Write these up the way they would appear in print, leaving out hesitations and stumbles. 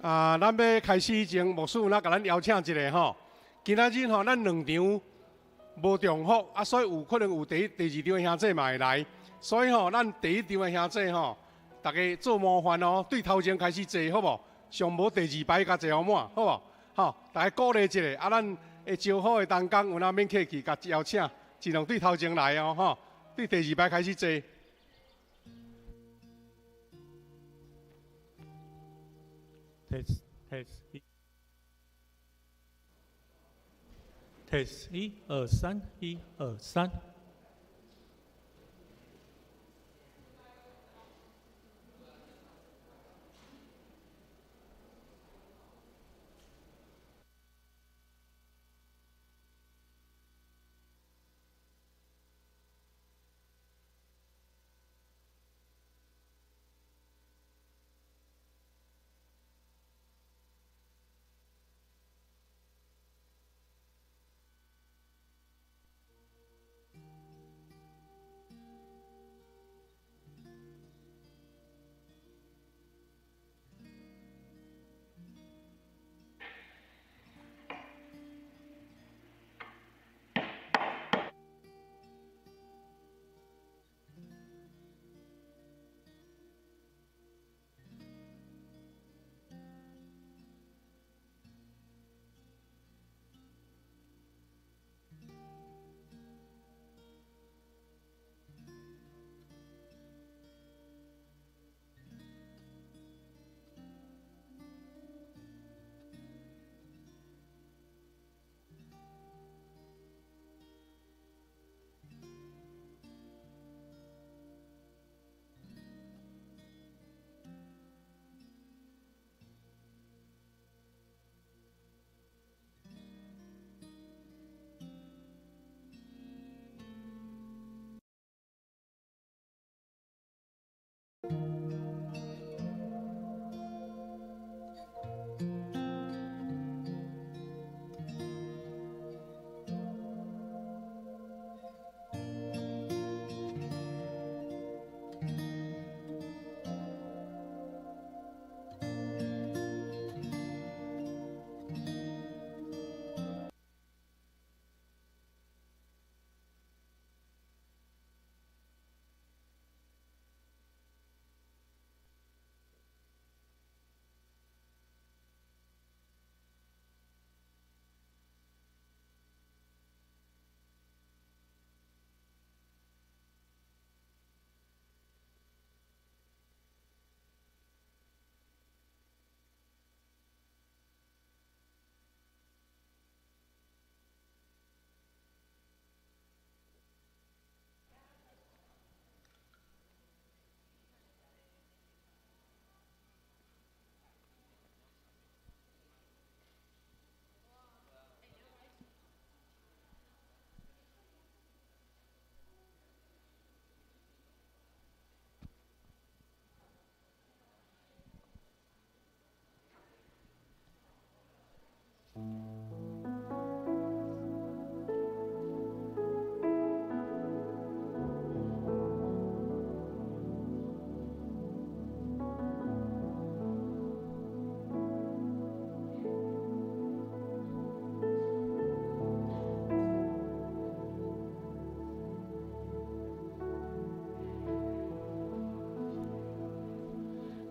啊，咱欲開始以前，牧師有若共咱邀請一下吼。今仔日吼，咱兩場無重複，啊，所以有可能有第一、第二場的兄弟嘛會來。所以吼，咱第一場的兄弟吼，逐家做模範哦，對頭前開始坐，好無？上無第二排共坐予滿，好無？吼，逐家鼓勵一下，啊，咱會招呼的同工有哪免客氣，共邀請，盡量對頭前來哦，吼，對第二排開始坐。 Test test 一，test 一二三，一二三。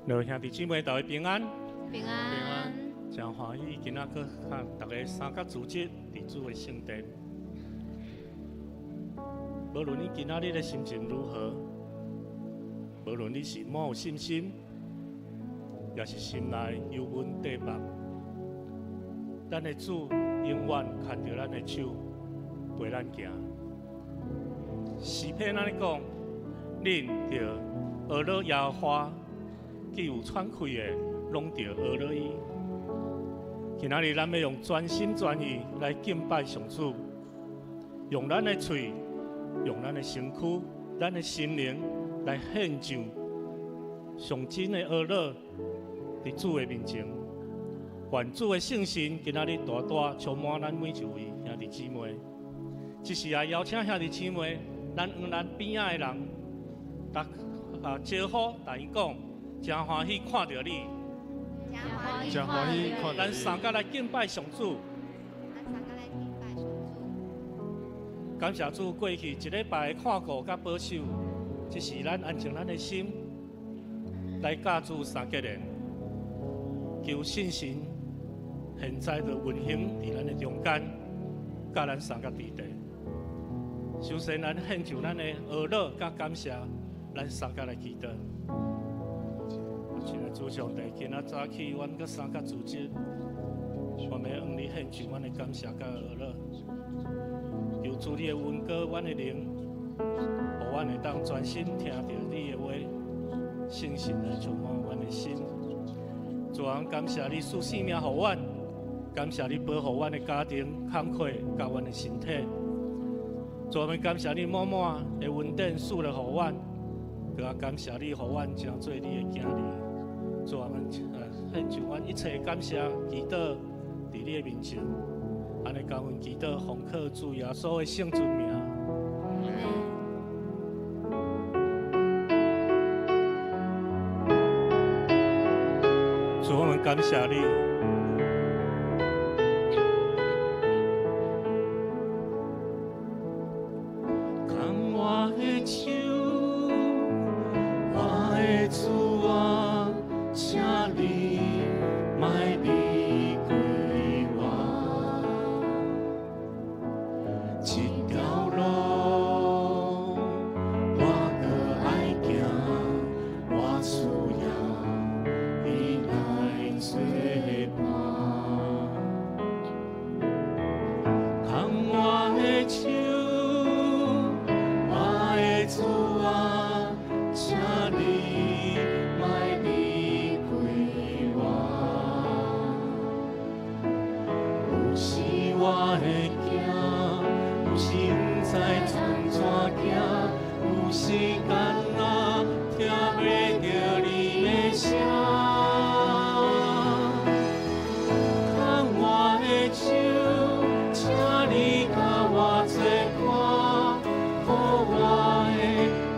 各兄弟姊妹，大家平安。平安。真歡喜，今仔閣佮大家三角組織佇主的聖殿。無論你今仔日的心情如何，無論你是滿有信心，抑是心內憂悶短目，咱的主永遠牽著咱的手，陪咱行。詩篇按呢講，恁著學樂耶和華，既有喘氣的，攏著學樂伊。今仔日咱欲用全心全意來敬拜上主，用咱的喙，用咱的身軀，咱的心靈來獻上上真的學樂，佇主的面前。願主的聖神今仔日大大充滿咱每一位兄弟姊妹。這時也邀請兄弟姊妹，咱向咱邊仔的人，逐啊招呼，共伊講，真歡喜看著你。真歡喜看著咱你。三甲來敬拜上主。咱三個來敬拜上主。感謝主過去一禮拜的看顧佮保守，這是咱安靜咱的心，來佮主三結連，求聖神現在就運行佇咱的中間，佮咱相佮佇地。首先，咱獻上咱的哀樂佮感謝，咱相佮來祈禱。親愛主上帝，今仔早起，阮閣相佮組織，我們向你獻上阮的感謝佮哀樂。求主你的恩膏，阮的靈，予阮會當專心聽著你的話，聖神來充滿阮的心。主啊，感謝你賜性命予阮，感謝你保護阮的家庭、工課、佮阮的身體。主啊，感謝你滿滿的恩典賜予阮，閣較感謝你予阮成做你的囝兒。主啊，阮獻上阮一切感謝、祈禱佇你的面前。按呢感恩祈禱，奉靠主耶穌的聖尊名。主，我們感謝你。牽我的手，我的主啊，請你莫離開我。這條路我閣愛行，我需要你來作伴。牽我的手，我的主啊，請你莫離開我。有時我會驚，有時毋知創怎行，有時敢若聽袂著你的聲。牽我的手，請你佮我作伴，予我的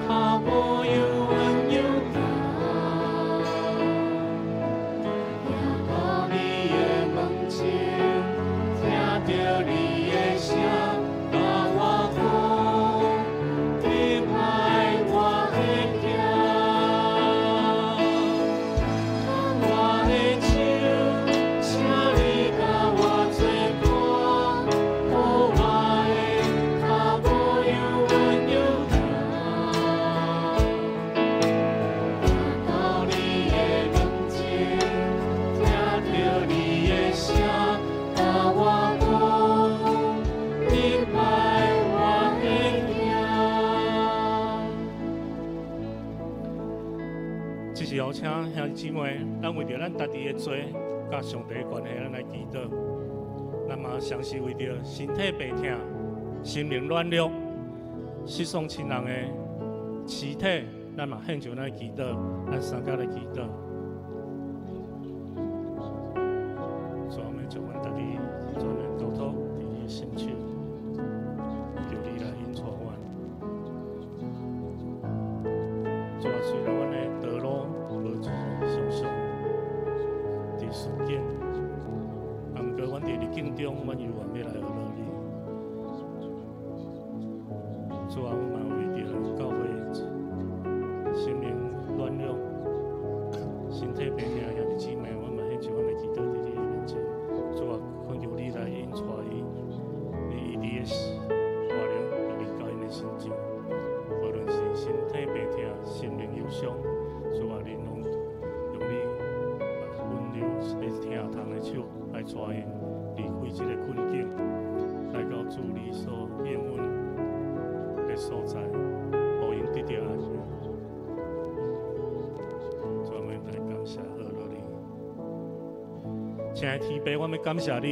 跤步又穩又踏。行到你的門前，聽著你的聲，佮我講，你愛我會行。牽我的手，請你佮我作伴，予我的跤步又穩又踏。行到你的門前，聽著你的聲，佮我講，你愛我會行。這是邀請兄弟姊妹，咱為著咱家己的罪，佮上帝的關係，咱來祈禱。咱嘛相是為著身體病痛、心靈軟弱、失喪親人的屍體，咱嘛獻上咱的祈禱，咱三家來祈禱。主，我們將阮家己全然交託佇你的聖手，求你來引帶阮。主啊，雖然阮的道路無常常佇順境，啊，毋過阮佇逆境中，阮猶原欲來學你。主啊，阮嘛為著教會心靈軟弱、身體病痛的兄弟姊妹，阮嘛獻上阮的祈禱佇你的面前。主啊，懇求你來引帶伊，你醫治的大能來臨到𪜶的身上。無論是身體病痛、心靈憂傷，主啊，你攏用你溫柔的疼痛的手來帶𪜶離開這个困境，來到主你所應允的所在，予𪜶得著安慰。主，我們來感謝阿羅你。親愛的天父，我們感謝你。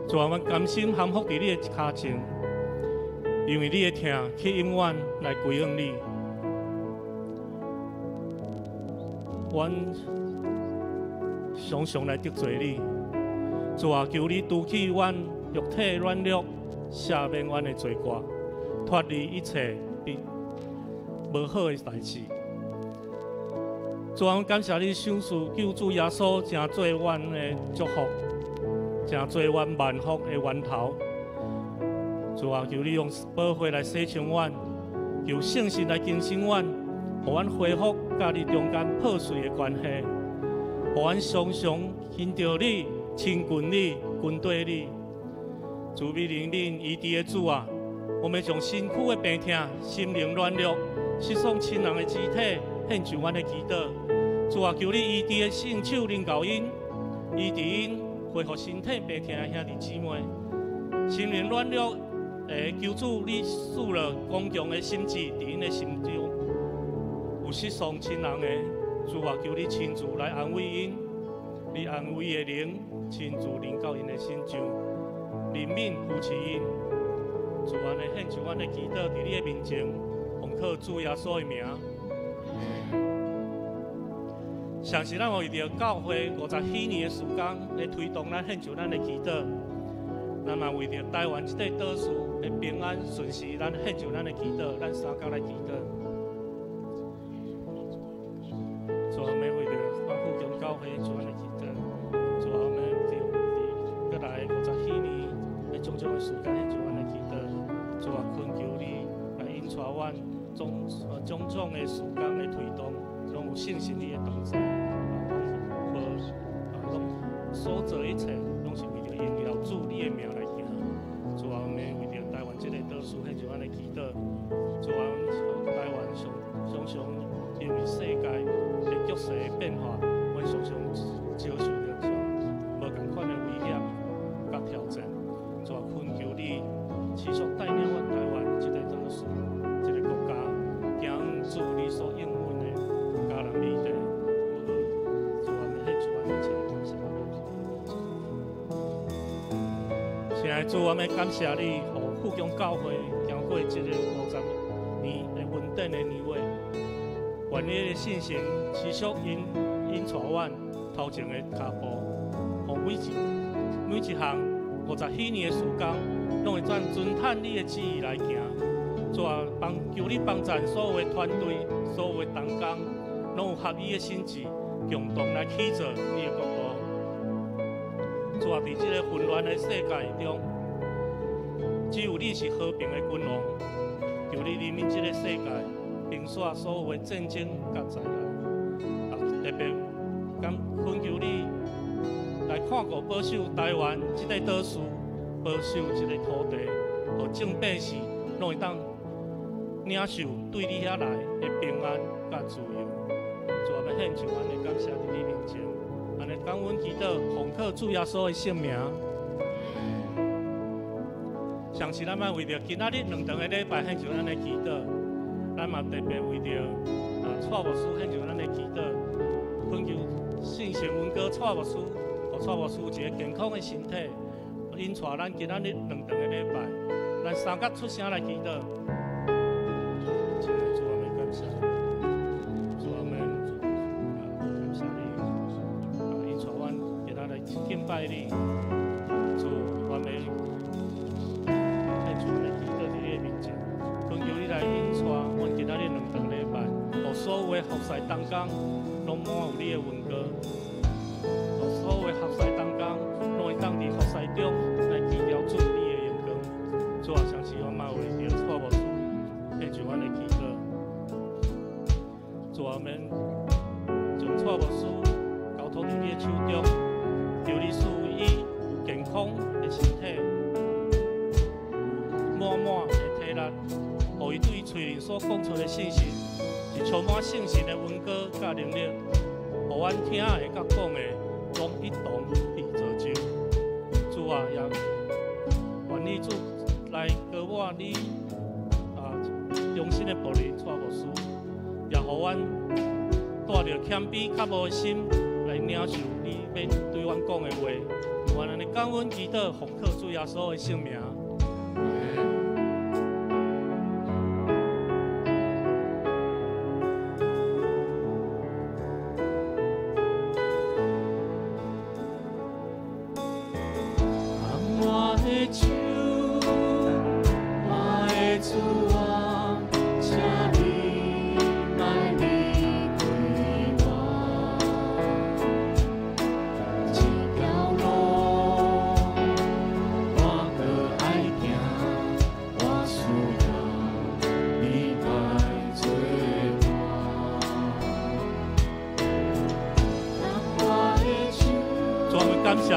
主啊，阮甘心降服佇你的跤前，因為你的疼吸引阮來歸向你。阮常常來得罪你，主啊，求你除去阮肉體軟弱，赦免阮的罪過，脫離一切無好的代誌。主啊，感謝你賞賜救主耶穌，成做阮的祝福，成做阮萬福的源頭。主啊，求你用寶血來洗清阮，求聖神來更新阮，予阮恢復佮你中間破碎的關係，予阮常常牽著你、親近你、跟綴你。慈悲憐憫醫治的主啊，我們將身軀的病痛、心靈軟弱、失喪親人的肢體，獻上阮的祈禱。主啊，求你醫治的聖手臨到𪜶，醫治𪜶，恢復身體病痛的兄弟姊妹，心靈軟弱。求主你賜了剛強的心志，佇𪜶的心中，有失喪親人的，主啊，求你親自來安慰𪜶，你安慰的靈親自臨到𪜶的身上，憐憫扶持𪜶。主啊，按呢獻上阮的祈禱，佇你的面前，奉靠主耶穌的名。相信咱為著教會50禧年的時間來推動，咱獻上咱的祈禱。咱嘛為著台灣這塊島嶼的平安順遂，咱獻上咱的祈禱，咱相共來祈禱。主啊，欲為著阮富強教會獻上咱的祈禱。主啊，欲為著閣來50禧年的種種的時間獻上咱的祈禱。主啊，懇求你來引帶阮種種種的時間的推動，攏有聖神你的同在，啊，攏無啊，攏所做一切，攏是為著榮耀主你的名來行。主啊，阮欲為著台灣這个島嶼獻上咱的祈禱。主啊，台灣常常常因為世界的局勢的變化，阮常常遭受著無仝款的威脅佮挑戰。主啊，懇求你持續帶領阮台灣這个島嶼、這个國家，行主你所應允的迦南美地。主啊，欲獻上咱一切感謝。親愛的主，我們感謝你，予富強教會行過這个50年的穩定的年月，願你的信心持續引引帶阮頭前的跤步，予每一項50禧年的時間，攏會按遵趁你的旨意來行。主啊，幫求你幫贊所有的團隊、所有的同工，攏有合一的心志，共同來起造你的國度。主啊，佇這个混亂的世界中，只有你是和平的君王。求你憐憫這个世界，平息所有的戰爭佮災難。啊，特別敢懇求你來看顧保守台灣這個島嶼，保守這个土地，予眾百姓攏會當領受對你遐來的平安佮自由。主啊，欲獻上阮的感謝佇你面前，按呢感恩祈禱，奉靠主耶穌的聖名。上次咱嘛為著今仔日兩頓的禮拜獻上咱的祈禱，咱嘛特別為著啊蔡牧師獻上咱的祈禱，懇求聖神恩膏蔡牧師，予蔡牧師有一个健康的身體，引帶咱今仔日兩頓的禮拜，咱三甲出聲來祈禱。親愛的主，我們感謝，主我們感謝你，啊引帶阮今仔來敬拜你，主我們。主來祈禱佇你的面前，懇求你來引帶阮今仔日兩頓禮拜，予所有的服侍同工攏滿有你的恩膏，予所有的服侍同工攏會當佇服侍中來記著主你的榮光。主啊，相信我嘛為著蔡牧師獻上阮的祈禱。主啊，我們將蔡牧師交託佇你的手中，求你賜予有健康的身體。滿滿的體力，予伊對喙裡所講出的信息，是充滿聖神的恩膏佮能力，予阮聽的佮講的，攏一同被造就。主啊，也願意主來膏抹你啊，忠心的僕人蔡牧師，也予阮帶著謙卑較無的心來領受你欲對阮講的話。願咱的感恩祈禱，奉靠主耶穌的聖名。我的手，我的主啊，請你莫離開我。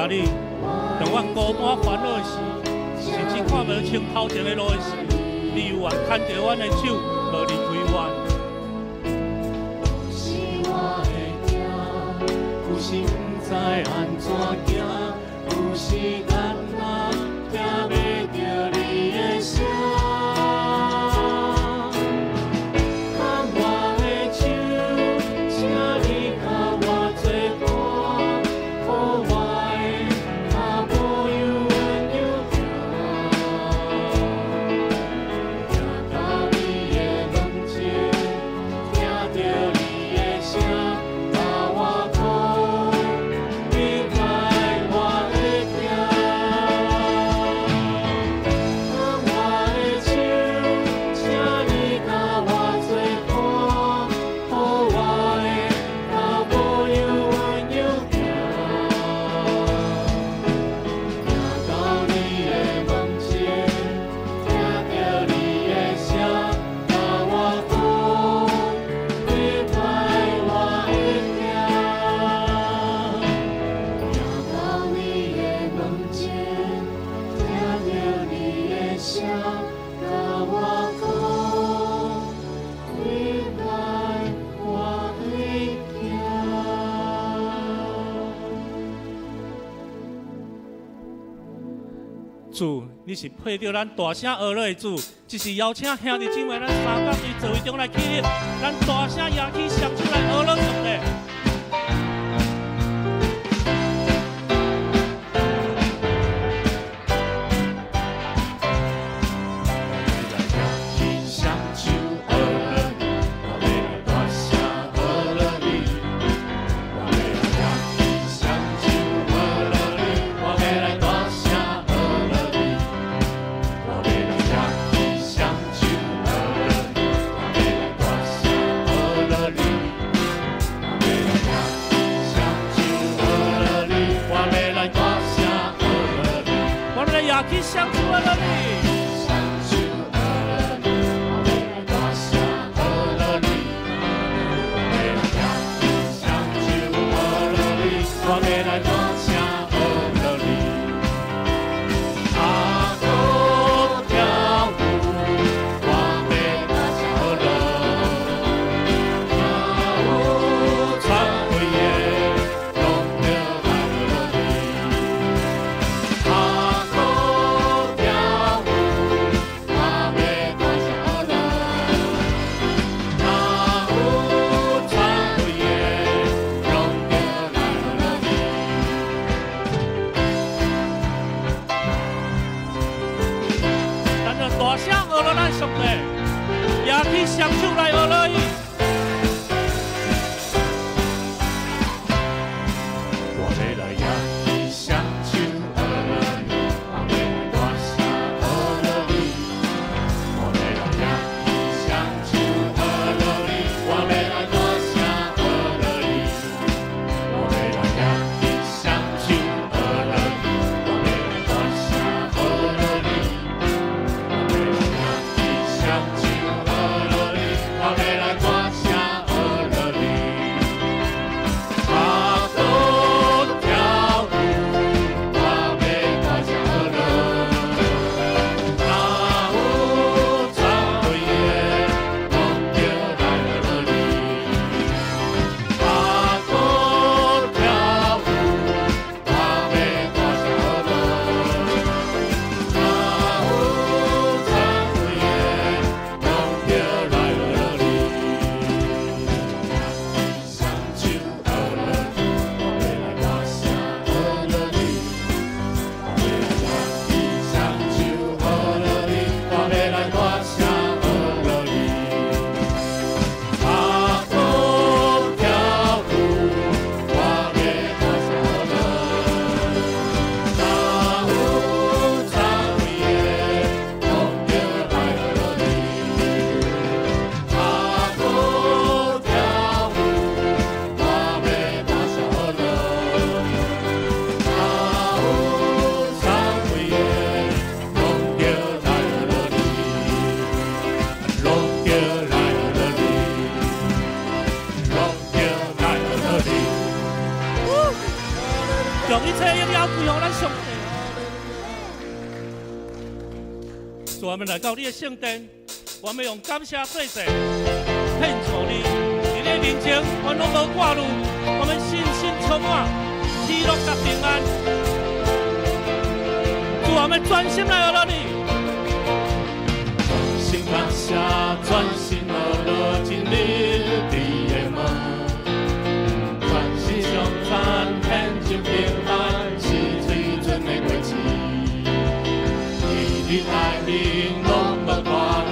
謝你，當阮孤單煩惱時，甚至看無清頭前的路時，你猶原牽著阮的手，無離開阮。有時我會驚，有時毋知按怎行，有時敢若聽袂著你的聲。牽我的手，請你佮我做伴，予我的跤步又穩又行，行到你的門前，聽著你的聲，佮我講，你解我的驚。牽我的手，請你佮我做伴，予我的跤步又穩又行，行到你的門前，聽著你的聲，佮我講，你解我的驚。行到你的門前，聽著你的聲，佮我講，你解我的驚。主，你是配著咱大聲呵咾的主，這是邀請兄弟姊妹，咱三角佇座位中來起立，咱大聲舉起雙手來呵咾上帝。我欲來舉起雙手呵咾你，我欲來大聲呵咾你。我欲來舉起雙手呵咾你，我欲來大聲呵咾你。我欲來舉起雙手呵咾你，我欲來大聲呵咾你。我欲來舉起雙手呵咾你，我欲來大聲呵咾你。我們來舉起雙手呵咾你。雙手呵咾你，我欲來大聲呵咾你。我欲來舉起雙手呵咾你，我欲來大聲呵咾你。阿哥跳舞，我欲大聲呵咾。若有傳開的，攏著來呵咾你。阿哥跳舞，我欲大聲呵咾。若有傳開的，攏著來呵咾你。咱就大聲呵咾咱上帝，舉起雙手來呵咾伊。我欲來舉起雙手呵咾你，我欲來大聲呵咾你。我欲來舉起雙手呵咾你，我欲來大聲呵咾你。我欲來舉起雙手呵咾你，我欲來大聲呵咾你。我欲來舉起雙手呵咾你，我欲來大稣，我們來到你的聖殿，我們用感謝祭祭獻上你。佇你面前，我攏無掛慮，我們信心充滿，喜樂佮平安。主，我們專心來學你。專心感謝，專心學樂進入你的門，專心頌讚，獻上敬拜，是水準的果子。佇你內面攏無掛慮，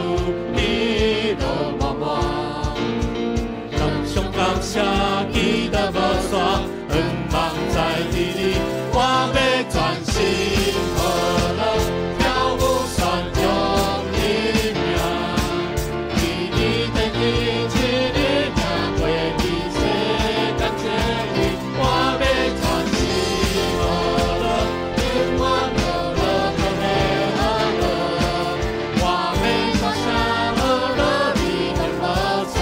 喜樂滿滿。常常感謝，期待無散，願望在佇你，我欲專心學樂，跳舞宣揚你名。佇你殿裡一日贏過佇世間千里，我欲專心學樂，永遠學樂，閣欲學樂，我欲大聲學樂，你永無散。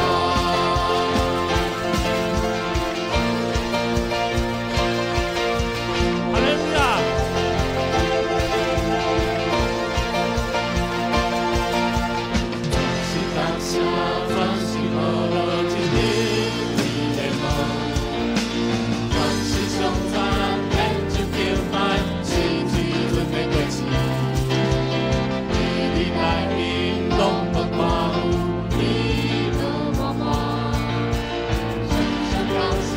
哈利路亞！專心感謝，專心學樂進入你的門，專心頌讚，獻上敬拜，是水準的果子。佇你內面攏無掛慮，喜樂滿滿。常常感謝，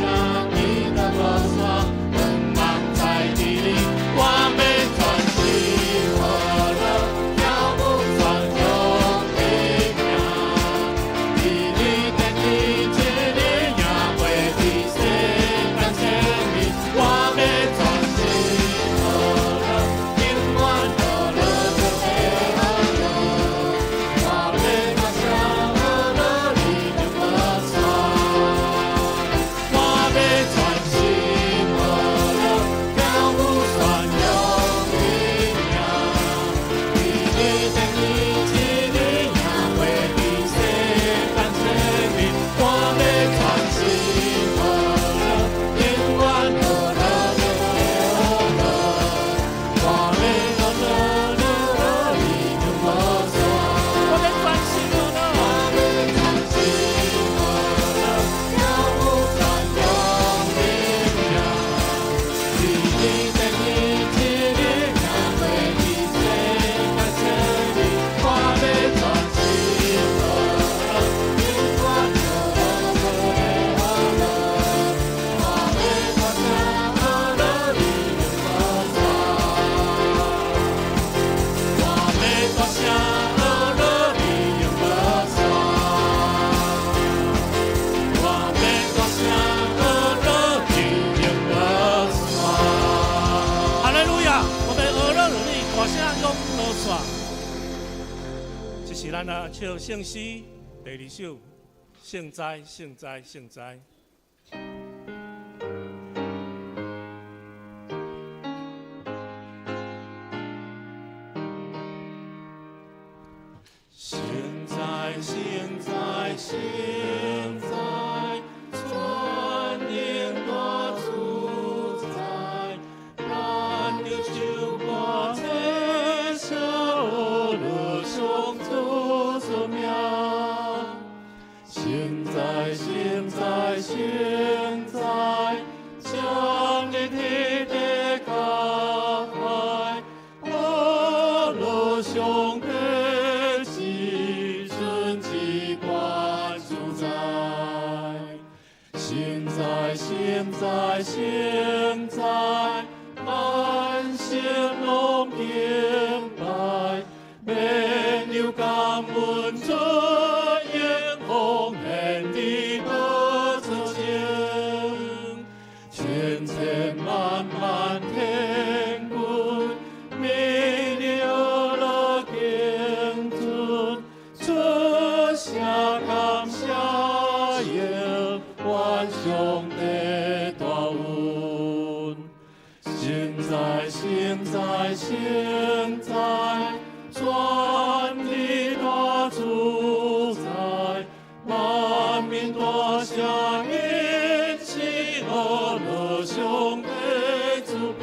期待無散，願望在佇你，我欲專心學樂，跳舞宣揚你名。佇你殿裡一日贏過佇世間千里，我欲專心學樂，永遠學樂，閣欲學樂，我欲大聲學樂，你永無散。我欲專心學樂，跳舞宣揚你名。佇你殿裡一日贏過佇世間千里，我欲專心學樂，永遠學樂，閣欲學樂，我欲樂樂樂樂，你永無散。我欲專心學樂，我欲專心學樂，跳舞宣揚你名。佇你殿裡一日贏過佇世間千里，我欲專心學樂，永遠學樂，閣欲學樂，我欲大聲學樂，你永無散。我欲大聲學樂，你永無散。我欲大聲學樂，你永無散。哈利路亞！我欲學樂你，大聲永無散。這是咱來唱聖詩第二首，聖哉，聖哉，聖哉。聖哉，聖哉，聖哉，全能大主宰，咱著唱歌齊聲學樂上主尊名。聖哉，聖哉，聖哉，將日天地開，學樂上帝至尊至關主宰。聖哉，聖哉，聖哉，萬聖攏敬拜，免憂感恩主榮奉獻佇寶座前，千千萬萬天軍，每日學樂敬尊，出聲感謝永遠上帝大恩。聖哉，聖哉，聖哉，全地大主宰，萬民大聲一起學樂上帝慈悲。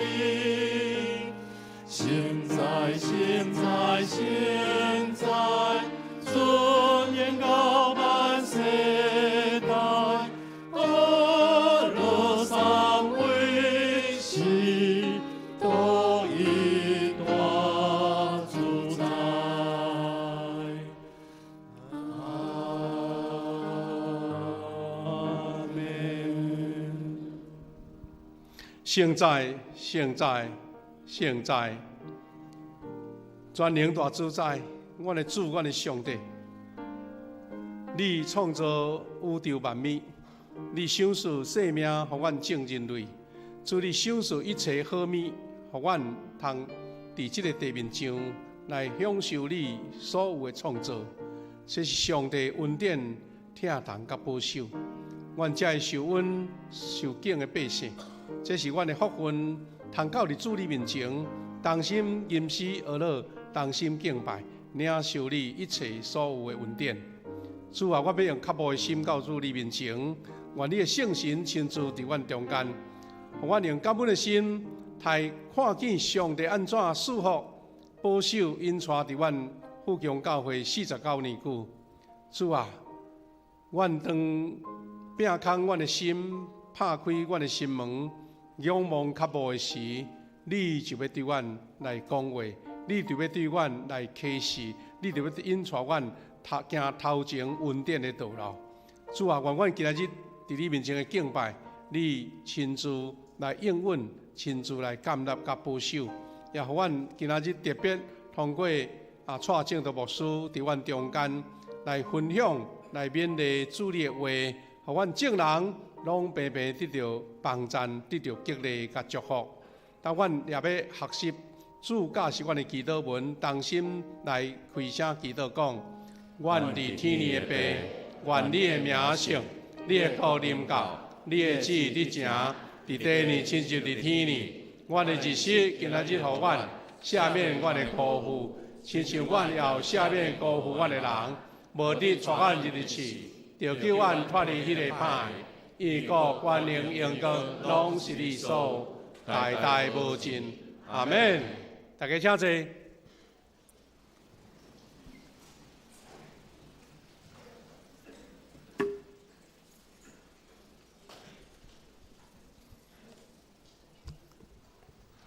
聖哉，聖哉，聖聖哉，聖哉，聖哉！全能大主宰，阮的主，阮的上帝，你創造宇宙萬物，你賞賜生命予阮眾人類，主你賞賜一切好物，予阮通佇這个地面上來享受你所有的創造。這是上帝恩典、疼痛佮保守，阮才會受恩受敬的百姓。這是阮的福分，通到佇主你面前，同心吟詩呵咾，同心敬拜，領受你一切所有的恩典。主啊，我欲用渴慕的心到主你面前，願你的聖神親自佇阮中間，予阮用感恩的心，來看見上帝按怎賜福、保守、引帶佇阮富強教會49年久。主啊，阮當摒空阮的心，拍開阮的心門，仰望渴慕的時，你就欲對阮來講話，你就欲對阮來啟示，你就欲引帶阮行頭前恩典的道路。主啊，願阮今仔日佇你面前的敬拜，你親自來應允，親自來建立佮保守，也予阮今仔日特別通過蔡正道牧師佇阮中間來分享、來勉勵主你的話，予阮眾人攏平平得著幫贊、得著激勵佮祝福。但阮也欲學習主教示阮的祈禱文，同心來開聲祈禱講：阮佇天裡的父，願你的名聖，你的國臨到，你的旨意得成，佇地呢親像佇天呢。阮的日食今仔日予阮，赦免阮的辜負，親像阮也有赦免辜負阮的人，無得帶阮入去試，著救阮脫離彼個歹的。因國權能榮光，攏是你所有，代代無盡。阿們。大家請坐。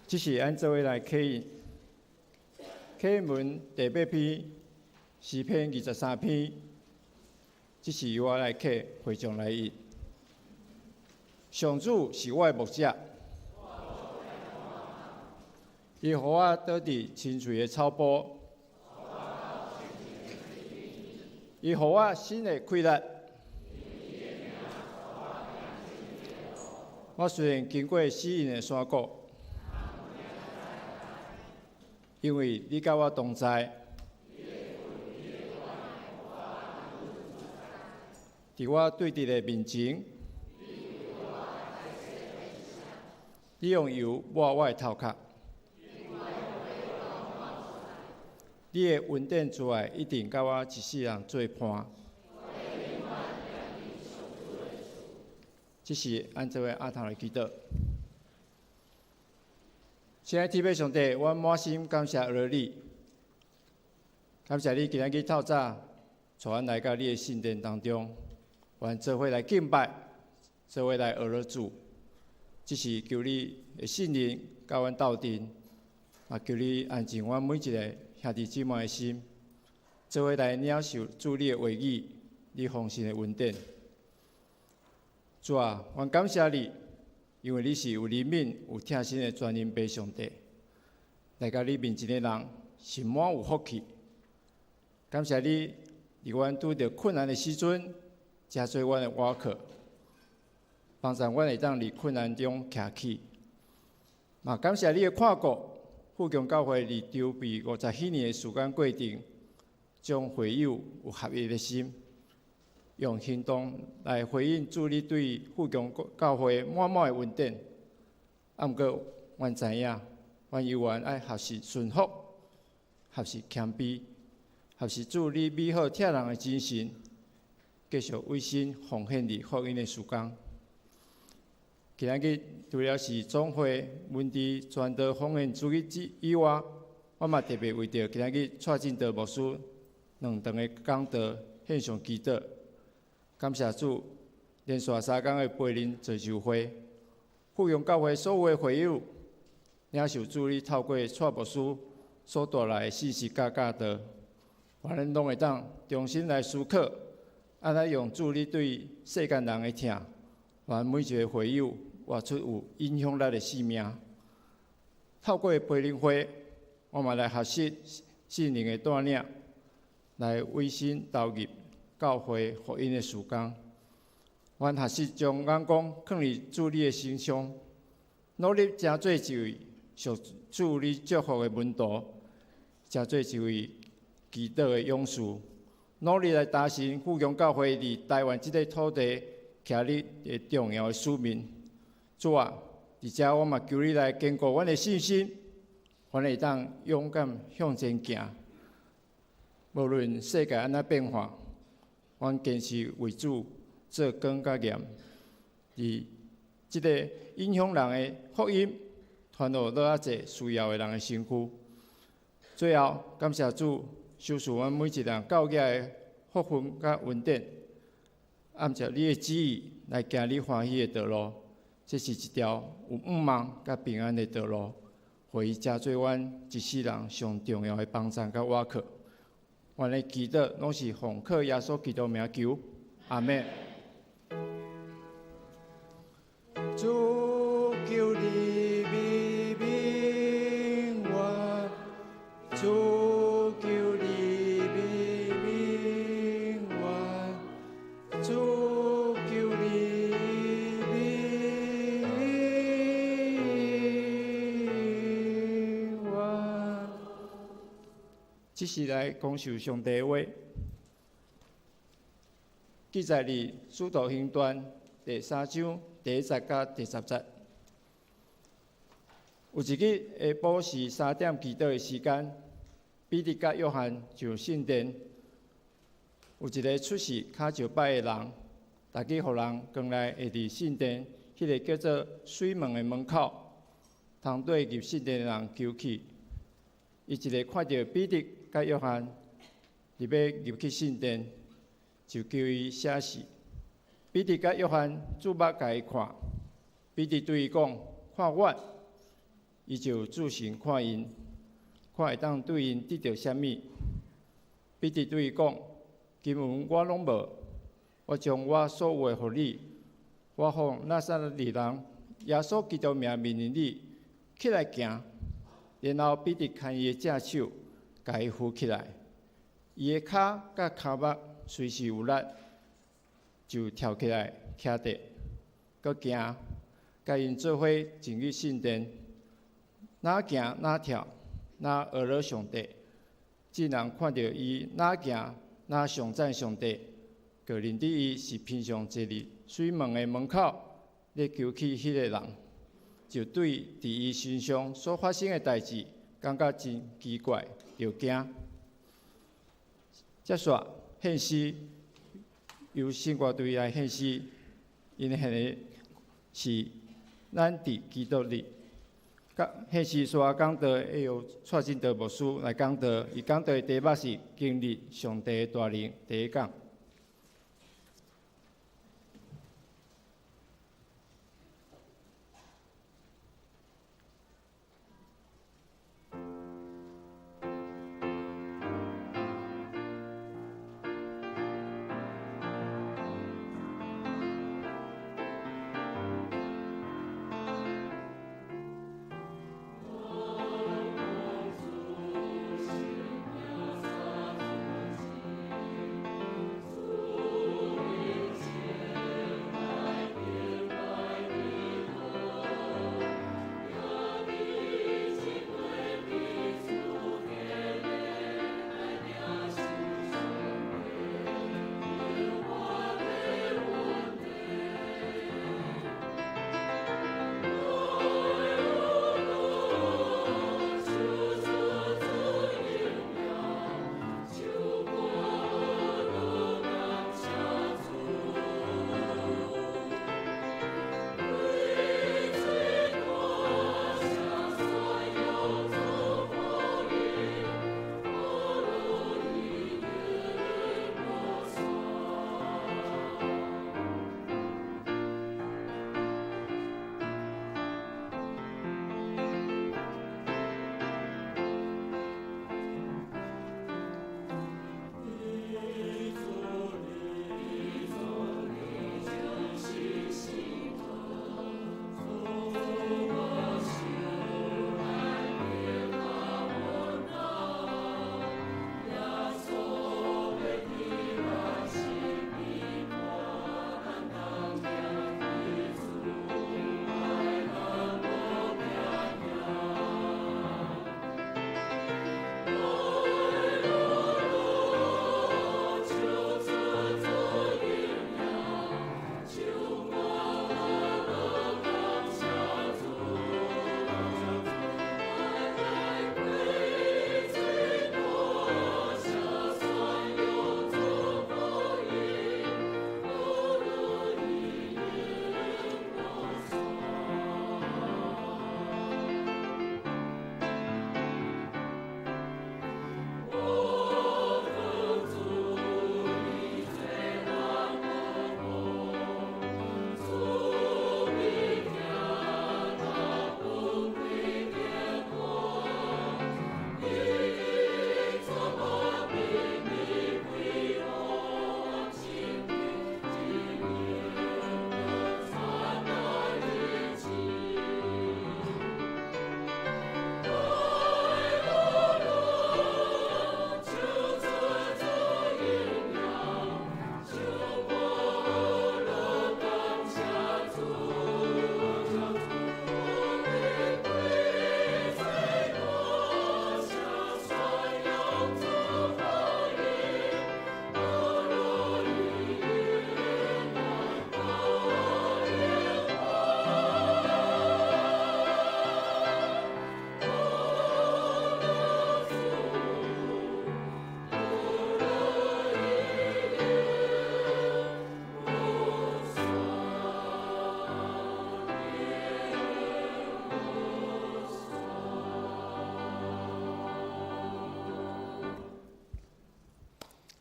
這是按做伙來啟啟文第八篇詩篇23篇，這是由我來啟，會眾來譯。上主是我的牧者，伊予我倒佇青翠的草坡，伊予我新的氣力。我雖然經過死蔭的山谷，因為你佮我同在，佇我對敵的面前，你用油抹我的頭殼，你的恩典慈愛一定佮我一世人做伴。這是按這位阿頭來祈禱。親愛的天父上帝，我滿心感謝阿你，感謝你今仔日透早帶阮來到你的聖殿當中，阮做伙來敬拜，做伙來學了主。只是求你的聖靈佮阮鬥陣，也求你安靜阮每一个兄弟姊妹的心，做伙來領受主你的話語，你豐盛的恩典。主啊，阮感謝你，因為你是有憐憫、有疼心的全能父上帝。來到你面前的人是滿有福氣。感謝你，佇阮拄著困難的時陣，成做阮的倚靠，幫助阮會當佇困難中徛起。嘛，感謝你的看顧，富強教會佇籌備50幾年的時間過程，將會友有合一的心，用行動來回應主你對富強教會滿滿的恩典。啊，毋過，阮知影，阮猶原愛學習順服，學習謙卑，學習主你美好疼人的精神，繼續委身奉獻佇福音的事工。今仔日除了是總會文字傳道奉獻主日之以外，我嘛特別為著今仔日蔡進德牧師兩場的講道獻上祈禱。感謝主，連續3工的培靈座授會，富強教會所有的會友，領受主你透過蔡牧師所帶來的信息佮教導，願咱攏會當重新來思考，按怎用主你對世間人的疼，願每一个會友活出有影響力的生命。透過培靈會，我嘛來學習聖靈的帶領，來委身投入教會福音的事工。阮學習將眼光放佇主你的身上，努力成做一位受主你祝福的門徒，成做一位祈禱的勇士，努力來達成富強教會佇台灣這个土地徛立的重要的使命。主啊，佇遮我嘛求你來堅固阮的信心，阮會當勇敢向前行。無論世界按怎變化，阮堅持為主做光佮鹽，佇這个影響人的福音，傳予愈較濟需要的人的身軀。最後，感謝主賞賜阮每一人教額的福分佮恩典，按照你的旨意來行你歡喜的道路。這是一條有盼望佮平安的道路，予伊成做阮一世人上重要的幫贊佮倚靠。阮的祈禱攏是奉靠耶穌基督名求，阿們。主求你美明我，主求你美明我，主求你美我。這是來講授上帝話，記載佇使徒行傳第三章第一節佮第十節。有一日下晡時3點祈禱的時間，彼得佮約翰上聖殿，有一个出世跤石歹的人，逐日予人扛來會佇聖殿彼个叫做水門的門口，通綴入聖殿的人求乞。伊一个看著彼得佮約翰佇欲入去聖殿，就求伊寫字。彼得佮約翰注目共伊看，彼得對伊講：看阮。伊就注神看𪜶，看會當對𪜶得著啥物。彼得對伊講：金銀我攏無，我將我所有的予你。我奉拿撒勒人耶穌基督名命令你起來行。然後彼得牽伊的正手，共伊扶起來。伊的跤佮跤目隨時有力，就跳起來徛佇，閣行，佮𪜶做伙進去聖殿，若行若跳，若阿羅上帝。眾人看著伊若行若頌讚上帝，就認得伊是平常坐佇水門的門口咧求乞彼个人，就對佇伊身上所發生的代誌感覺真奇怪，就驚。接續獻詩，由聖歌隊來獻詩，𪜶獻的是咱佇基督裡。獻詩煞講道，會由蔡進德牧師來講道。伊講道的題目是經歷上帝的大能。第一講。我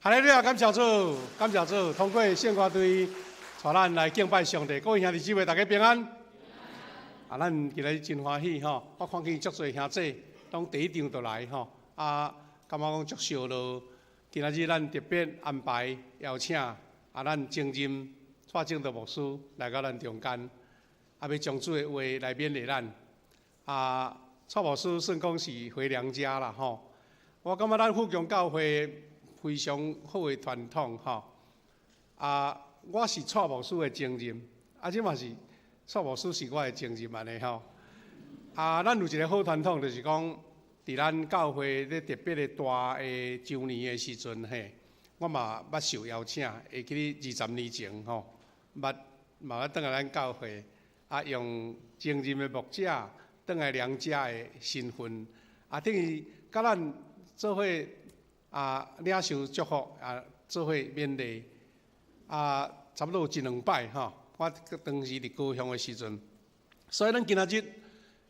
哈利路亞，感謝主，感謝主，通過聖歌隊帶咱來敬拜上帝。各位兄弟姊妹，大家平安。啊，咱今日真歡喜吼，我看見足濟兄弟攏第一場就來吼，啊，感覺講足燒咯。今仔日咱特別安排邀請啊，咱前任蔡正道牧師來到咱中間，啊，欲將主的話來勉勵咱。啊，蔡牧師算講是回娘家啦吼。我感覺咱富強教會非常好的傳統吼。啊，我是蔡牧師的前任，啊，這嘛是蔡牧師是我的前任按呢吼。啊，咱有一個好傳統，就是講，佇咱教會咧特別的大的週年的時陣嘿，我嘛捌受邀請，會記得20年前吼，捌嘛捌轉來咱教會，啊，用前任的牧者轉來娘家的身份，啊，等於佮咱做伙啊領受祝福啊，做伙勉勵啊，差不多有一兩擺吼。我當時佇高雄的時陣，所以咱今仔日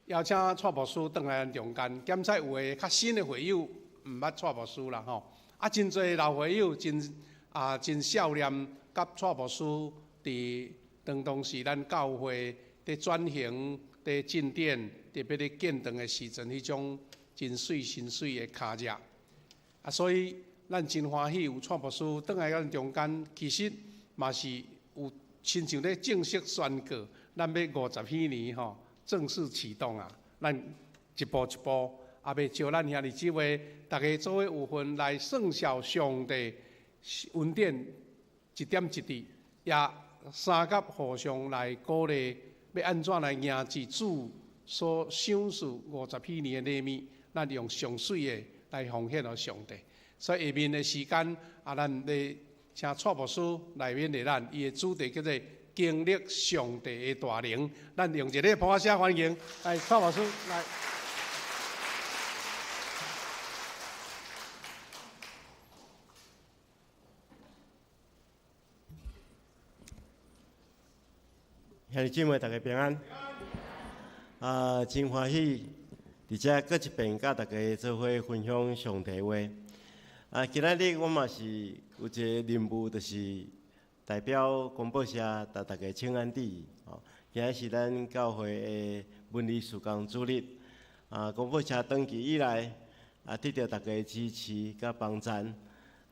邀請蔡牧師轉來咱中間，檢測有的較新的會友毋捌蔡牧師啦吼，啊，真濟老會友真啊真少年，佮蔡牧師佇當當時咱教會佇轉型、佇進展，特別佇建堂的時陣，彼種真媠真媠的跤跡。啊，所以咱真歡喜有蔡牧師轉來咱中間，其實嘛是有親像咧正式宣告，咱欲五十禧年吼正式啟動啊！咱一步一步，也欲招咱兄弟姊妹，逐家做伙有份來算數上帝恩典一點一滴，也相佮互相來鼓勵，欲按怎來迎接主所賞賜五十禧年的禮物，咱用上媠的來奉獻予上帝。所以下面的時間啊，咱來請蔡牧師來勉勵咱，伊的主題叫做經歷上帝的大能。咱用一個拍聲歡迎，來蔡牧師來。兄弟姊妹，大家平安。啊，真歡喜，佇遮閣一遍佮大家做伙分享上帝話。啊，今仔日我嘛是有一個任務，就是代表公報社共大家請安致。吼，今仔是咱教會的文理事工主日。啊，公報社長期以來啊，得著大家的支持佮幫贊，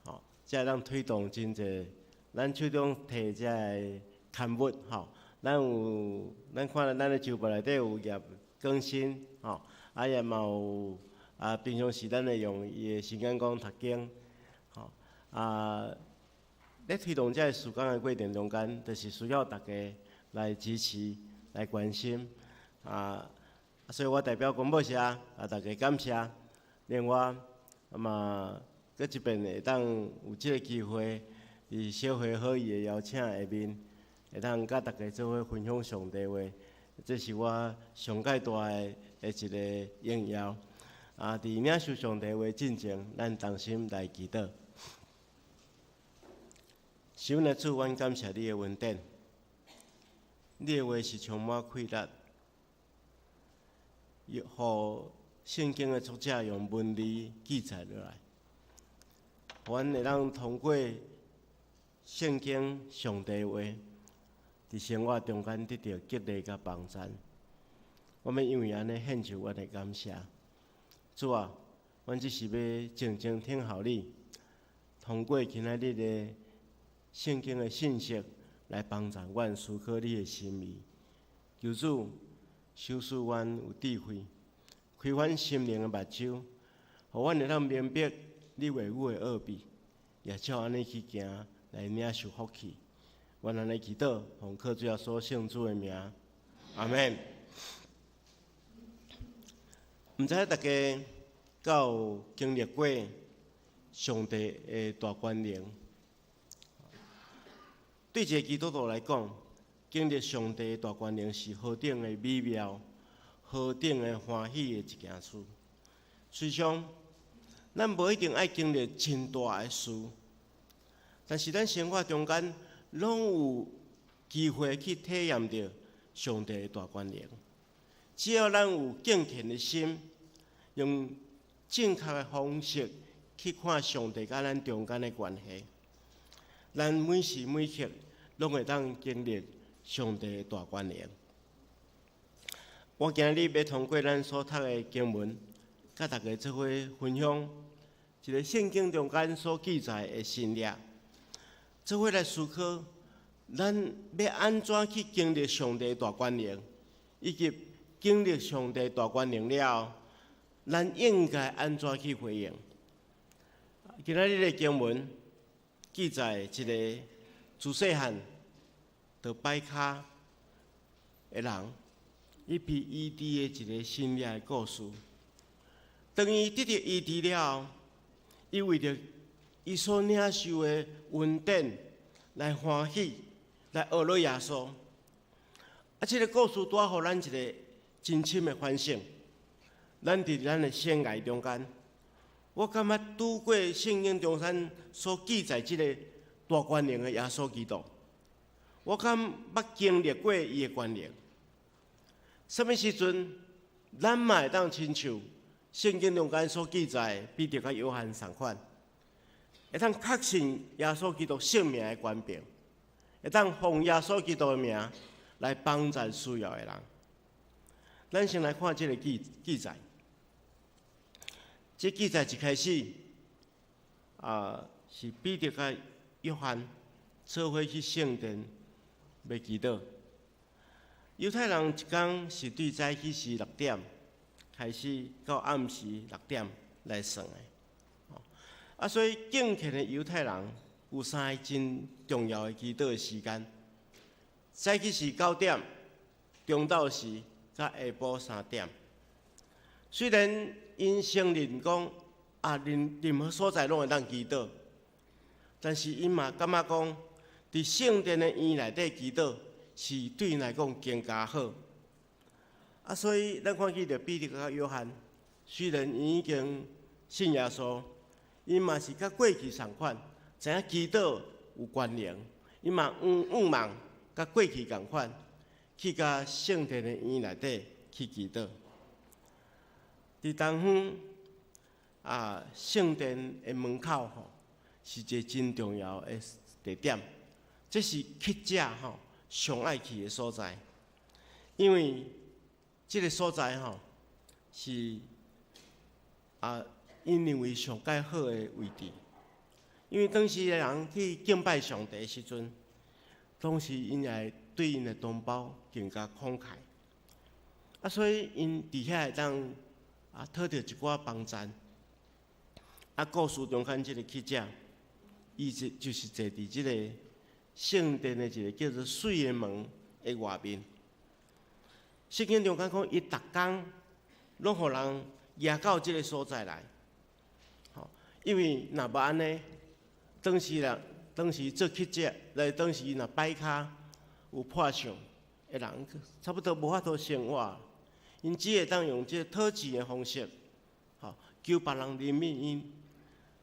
吼，才會當推動真濟。咱手中提這个刊物，吼，咱有咱看咱的周報內底有頁更新，吼，啊也嘛有。啊，平常時咱會用伊的時間講讀經，吼啊，咧推動這个事工的過程中間，就是需要大家來支持、來關心，啊，所以我代表公報社啊，大家感謝。另外，啊嘛，閣一遍會當有這个機會，佇小會好意的邀請下面，會當佮大家做伙分享上帝話，這是我上蓋大的的一个榮耀。啊！佇領受上帝話進前，咱同心來祈禱。是阮的主，阮感謝你的恩典。你的話是充滿氣力，予聖經的作者用文字記載落來，予阮會當通過聖經上帝話，佇生活中間得著激勵佮幫贊。我們因為按呢獻上阮的感謝。主啊，阮只是欲靜靜聽候你，通過今仔日的聖經的信息來幫助阮思考你的心意。求主賞賜阮有智慧，開阮心靈的目睭，予阮會當明白你話語的奧秘，也照按呢去行來領受福氣。阮按呢祈禱，奉靠主耶穌聖主的名，阿們。毋知大家敢有經歷過上帝的大權能？對一个基督徒來講，經歷上帝的大權能是何等的美妙、何等的歡喜的一件事。實際上，咱無一定愛經歷真大的事，但是咱生活中間攏有機會去體驗著上帝的大權能。只要咱有敬虔的心，用正確的方式去看上帝佮咱中間的關係。咱每時每刻攏會當經歷上帝的大權能。我今日欲通過咱所讀的經文，佮大家做伙分享一个聖經中間所記載的神蹟，做伙來思考，咱欲按怎去經歷上帝大權能，以及經歷上帝大權能了後，咱應該按怎去回應？今仔日的經文記載一个自細漢就跛跤的人，伊被醫治的一个神蹟的故事。當伊得著醫治了後，伊為著伊所領受的恩典來歡喜，來學了耶穌。啊，這个故事帶予咱一个真深的反省。咱佇咱的生涯中間，我感覺拄過聖經中間所記載這个大權能的耶穌基督，我敢捌經歷過伊的權能。啥物時陣，咱嘛會當親像聖經中間所記載彼得佮約翰仝款，會當確信耶穌基督性命的權柄，會當奉耶穌基督的名來幫助需要的人。咱先來看這个記載。這記載一開始，是彼得佮約翰做伙去聖殿欲祈禱。猶太人一工是對早起時六點開始到暗時六點來算的。所以敬虔的猶太人有三个真重要的祈禱的時間：早起時9點、中晝時佮下晡3點。雖然𪜶承認講任何所在攏會當祈禱，但是𪜶嘛感覺講，佇聖殿的院內底祈禱是對𪜶來講更加好。所以咱看見著彼得佮約翰，雖然𪜶已經信耶穌，𪜶嘛是佮過去仝款，知影祈禱有權能，𪜶嘛向望佮過去仝款，去共聖殿的院內底去祈禱。佇東方聖殿的門口吼，是一个真重要的地點，這是乞者吼上愛去的所在，因為這个所在吼是𪜶認為上蓋好的位置，因為當時的人去敬拜上帝的時陣，當時𪜶會對𪜶的同胞更加慷慨，所以𪜶佇遐會當討著一寡幫贊。故事中間這个乞者，伊就是坐佇這个聖殿的一个叫做水的門的外面。聖經中間講，伊逐工攏予人攑到這个所在來，因為若無按呢，當時做乞者，來當時若跛跤有破相的人，差不多無法度生活。𪜶只會當用這个討錢的方式，求別人憐憫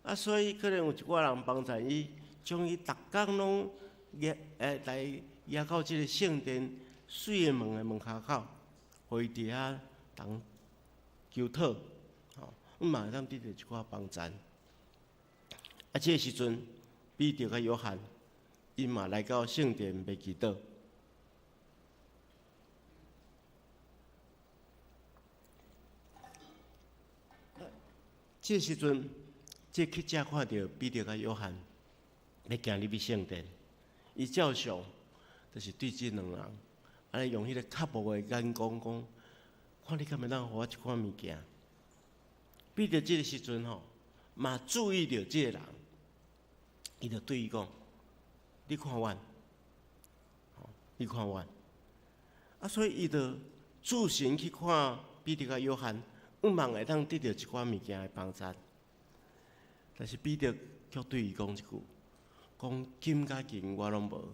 𪜶。所以可能有一寡人幫贊伊，將伊逐工攏來攑到這个聖殿水的門的門跤口，予伊佇遐通求討，嘛會當得著一寡幫贊。這个時陣，彼得佮約翰，𪜶嘛來到聖殿欲祈禱。這个時陣，這个乞者看著彼得佮約翰欲行入去聖殿，伊照常就是對這兩人，按呢用彼个渴慕的眼光講：看你敢會當予我一寡物件。彼得這个時陣吼，嘛注意著這個人，伊就對伊講：你看阮，你看阮。所以伊就注神去看彼得佮約翰，向望會當得著一寡物件的幫助。但是彼得卻對伊講一句：講金佮銀我攏無。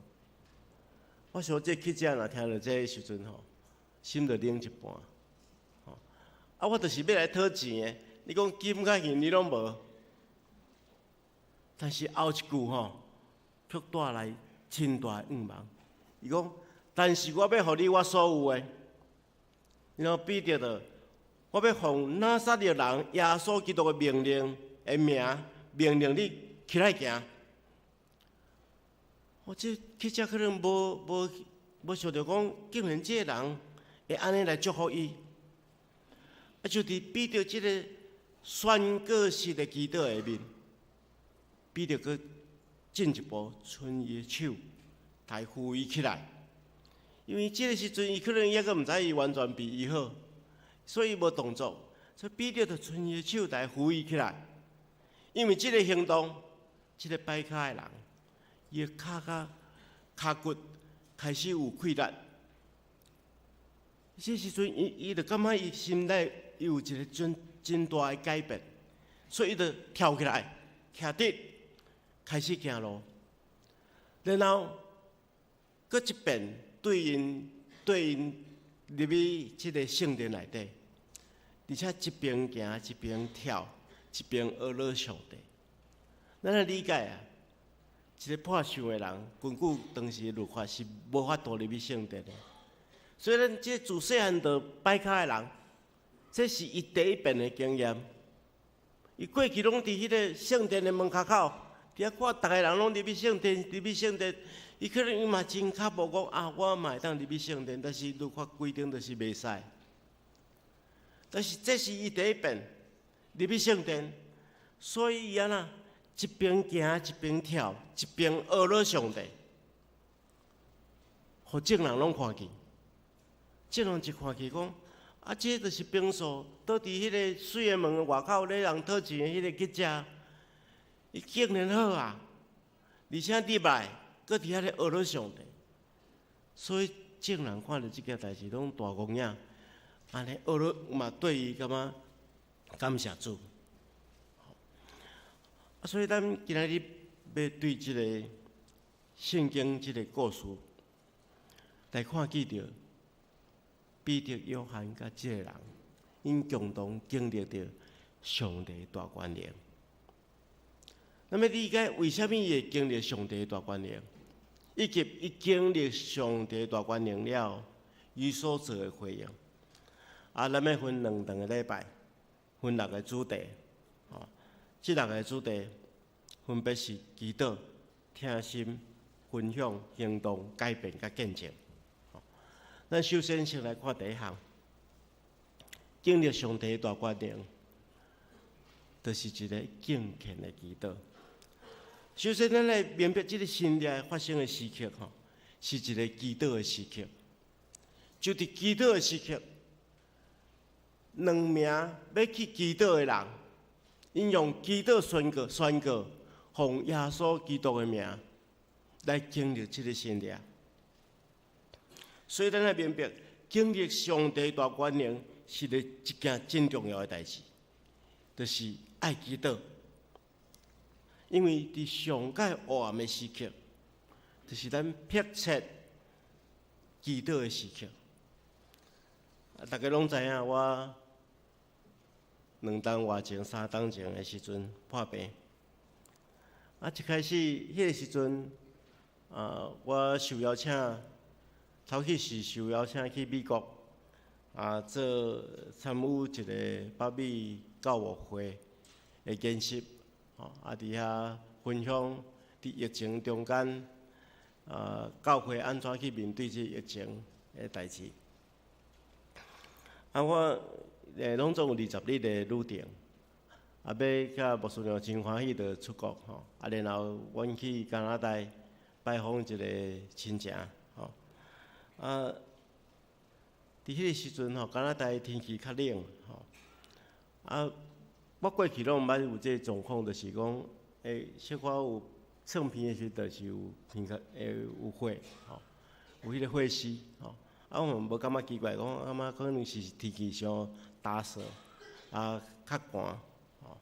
我想這乞者若聽著這个時陣吼，心就冷一半。我就是欲來討錢的，你講金佮銀你攏無。但是後一句吼，卻帶來真大的向望。伊講：但是我欲予你我所有的。然後彼得就，我欲奉拿撒勒人耶穌基督的命令的名命令你起來行。我這記者可能無想著講，竟然這个人會按呢來祝福伊。啊，就佇彼得這个宣告式的祈禱下面，彼得閣進一步伸伊的手，來扶伊起來。因為這个時陣，伊可能猶閣毋知伊完全被醫好，所以無動作。所以彼得就伸伊的手來扶伊起來。因為這个行動，這个跛跤的人，伊的跤跤跤骨開始有氣力。這時陣，伊就感覺伊心內有一個真真大的改變，所以伊就跳起來，徛直，開始行路。然後，閣一遍對𪜶入去這个聖殿內底，而且一邊行一邊跳，一邊呵咾上帝。咱來理解啊，一個破相的人，根據當時的律法是無法度入去聖殿的。所以咱這自細漢就跛跤的人，這是伊第一遍的經驗。伊過去攏佇彼个聖殿的門跤口，佇遐看逐个人攏入去聖殿，入去聖殿，伊可能伊嘛真渴慕講啊，我嘛會當入去聖殿，但是律法規定就是袂使。但是這是伊第一遍入去聖殿，所以伊按怎一邊行一邊跳，一邊呵咾上帝，予眾人攏看見。眾人一看見講，啊，這就是平素倒佇彼个水的門外口咧人討錢的彼个乞者，伊竟然好啊，而且入來，閣佇遐咧呵咾上帝。所以眾人看著這件代誌，攏大戇影，按呢呵咾嘛對伊感覺感謝主。啊，所以咱今仔日欲對這个聖經這个故事來看見著彼得、約翰佮這个人，𪜶共同經歷著上帝大權能。咱欲理解為啥物伊會經歷上帝大權能，以及伊經歷上帝大權能了，伊所做的回應。啊，咱欲分兩頓个禮拜，分六个主題，吼，這六个主題分別是祈禱、聽心、分享、行動、改變佮見證。咱首先先來看第一項，經歷上帝大權能，就是一个敬虔的祈禱。首先，咱來明白這个神蹟發生的時刻，吼，是一个祈禱的時刻。就佇祈禱的時刻，兩名欲去祈禱的人，𪜶用祈禱宣告、宣告，奉耶穌基督的名來經歷這个神蹟。所以，咱愛明白，經歷上帝大權能是個一件真重要的代誌，就是愛祈禱。因為佇上蓋黑暗的時刻，就是咱迫切祈禱的時刻。啊，大家攏知影，我兩冬外前、三冬前的時陣破病。啊，一開始彼个時陣，啊，我受邀請，頭去是受邀請去美國，啊，做參與一个北美教牧會的研習，吼，啊，佇遐分享佇疫情中間，啊，教會按怎去面對這疫情的代誌。啊，我攏總有20日的旅程，啊，欲佮牧師娘真歡喜就出國吼，啊，然後阮去加拿大拜訪一個親情，吼，啊，佇彼个時陣吼，加拿大天氣較冷，吼，啊，我過去攏毋捌有這個狀況，就是講，小可有創鼻的時陣，就是有鼻較會有血，吼，有彼個血絲，吼，啊，我嘛無感覺奇怪，講感覺可能是天氣傷乾燥，啊，較寒，吼，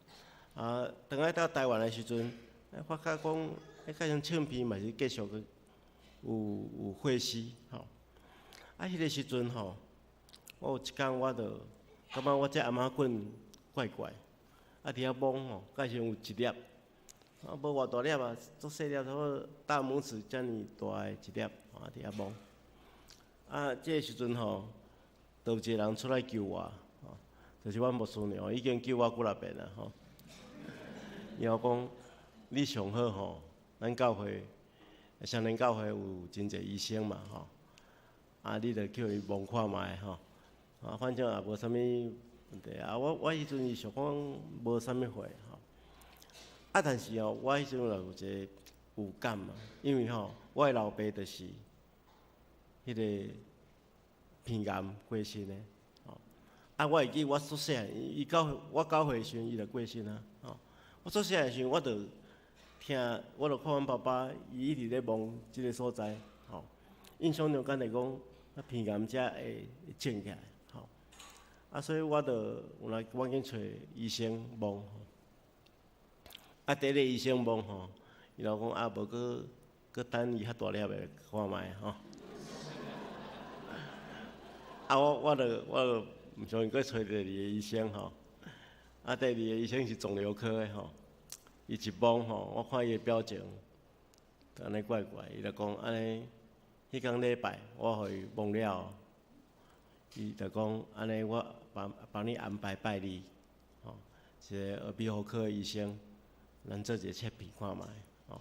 啊，轉來到台灣的時陣，發覺講，彼個種擤鼻嘛是繼續閣有血絲，吼，啊，彼個時陣吼，我有一工我就感覺我這頷仔棍怪怪，啊，佇遐摸吼，蓋像有一粒，啊，無偌大粒啊，足細粒，差不多大拇指遮爾大的一粒，啊，佇遐摸。啊，這个時陣吼，就有一個人出來救我，吼，就是阮牧師娘，已經救我幾若遍啦，吼。伊講你上好吼，咱教會雙連教會有真濟醫生嘛吼，啊，你就叫伊摸看覓吼，啊，反正也無啥物問題啊。我彼陣是想講無啥物貨吼，啊，但是吼，我彼陣有一個有感嘛，因為吼，我的老爸就是彼個鼻癌過身的，吼，啊，我會記我細漢，伊九我9歲時陣，伊就過身啊，吼，我細漢時陣，我就聽，我就看阮爸爸，伊一直咧摸這个所在，吼，印象中敢若講，啊，鼻癌才會症起來，吼，啊，所以我就有來趕緊揣醫生摸，啊，第一个醫生摸吼，伊就講啊，無閣閣等伊較大粒的看覓吼。啊，我就毋相信，閣揣第二个醫生吼，啊，第二个醫生是腫瘤科的吼，伊一摸吼，我看伊的表情，按呢怪怪，伊就講按呢，彼工禮拜我予伊摸了，伊就講按呢，我幫幫你安排拜二，吼，一个耳鼻喉科的醫生，咱做一个切片看覓，吼，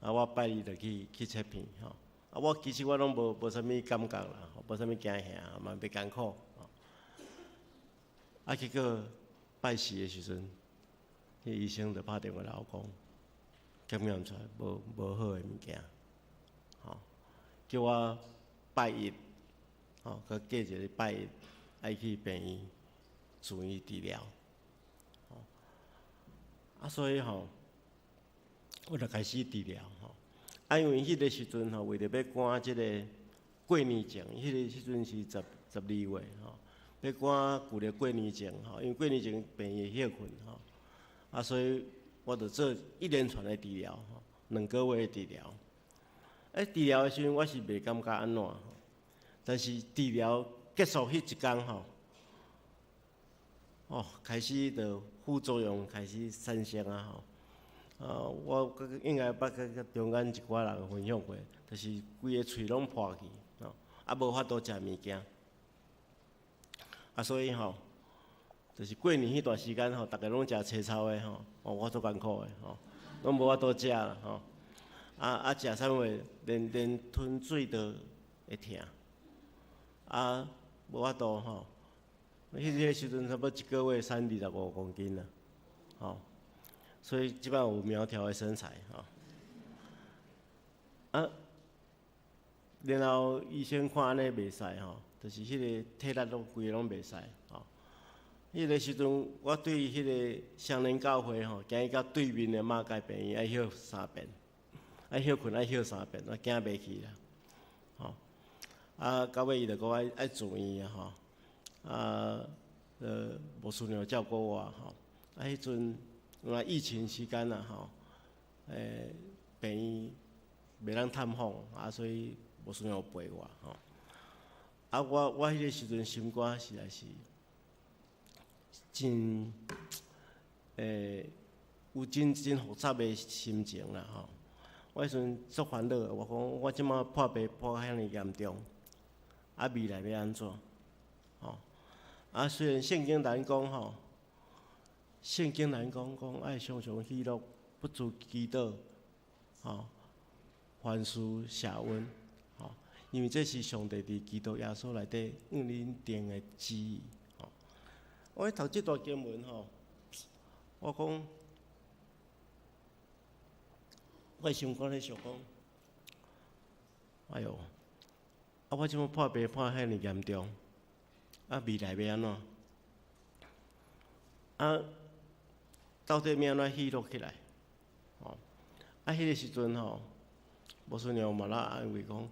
啊，我拜二就去切片，吼。啊，我其實我攏無啥物感覺啦，無啥物驚嚇，嘛袂艱苦。啊，結果拜四的時陣，彼醫生就拍電話來我講，檢驗出來無好的物件，吼，叫我拜一，吼，閣過一个拜一，愛去病院住院治療，吼，啊，所以吼，我就開始治療，吼。啊，因為彼个時陣吼，為著欲趕這个過年前，彼个時陣是12月吼，欲趕舊曆過年前吼，因為過年前病院會歇睏吼，啊，所以我就做一連串的治療吼，2個月的治療。欸，治療的時陣我是袂感覺按怎，但是治療結束彼一工吼，哦，開始就副作用開始產生啊吼。我應該捌佮中間一寡人分享過，就是規个喙攏破去，吼，啊無法度食物件，啊所以吼，就是過年彼段時間吼，逐家攏食青草的吼，哦我足艱苦的吼，攏無法度食啦吼，啊啊食啥物連吞水都會疼，啊無法度吼，彼個時陣差不多一個月瘦25公斤啦，吼。所以這擺有苗條的身材吼，啊，然後醫生看按呢袂使吼，就是彼个體力攏規个攏袂使吼。彼个時陣，我對彼个雙連教會吼，行去到對面的馬偕病院愛歇三遍，愛歇睏愛歇三遍，我驚袂去啦，吼。啊，到尾伊就講愛住院啊吼，啊，牧師娘照顧我吼，啊，彼陣。因為疫情時間啦吼，病院袂當探訪，啊，所以牧師娘陪我吼。啊，我彼个時陣心肝實在是真有真真複雜的心情啦吼。我彼陣足煩惱，我講我這馬破病破甲遐爾嚴重，啊未來欲按怎？吼，啊雖然聖經咱講吼。聖經咱講講愛常常喜樂，不住祈禱，吼，凡事謝恩，吼，因為這是上帝佇基督耶穌內底向恁定的旨意，吼。我讀這段經文吼，我講，我心肝咧想講，哎喲，啊我這馬破病破遐爾嚴重，啊未來欲按怎？啊，到底欲按怎喜樂起來？吼，啊，彼个時陣吼，牧師娘嘛咧安慰講，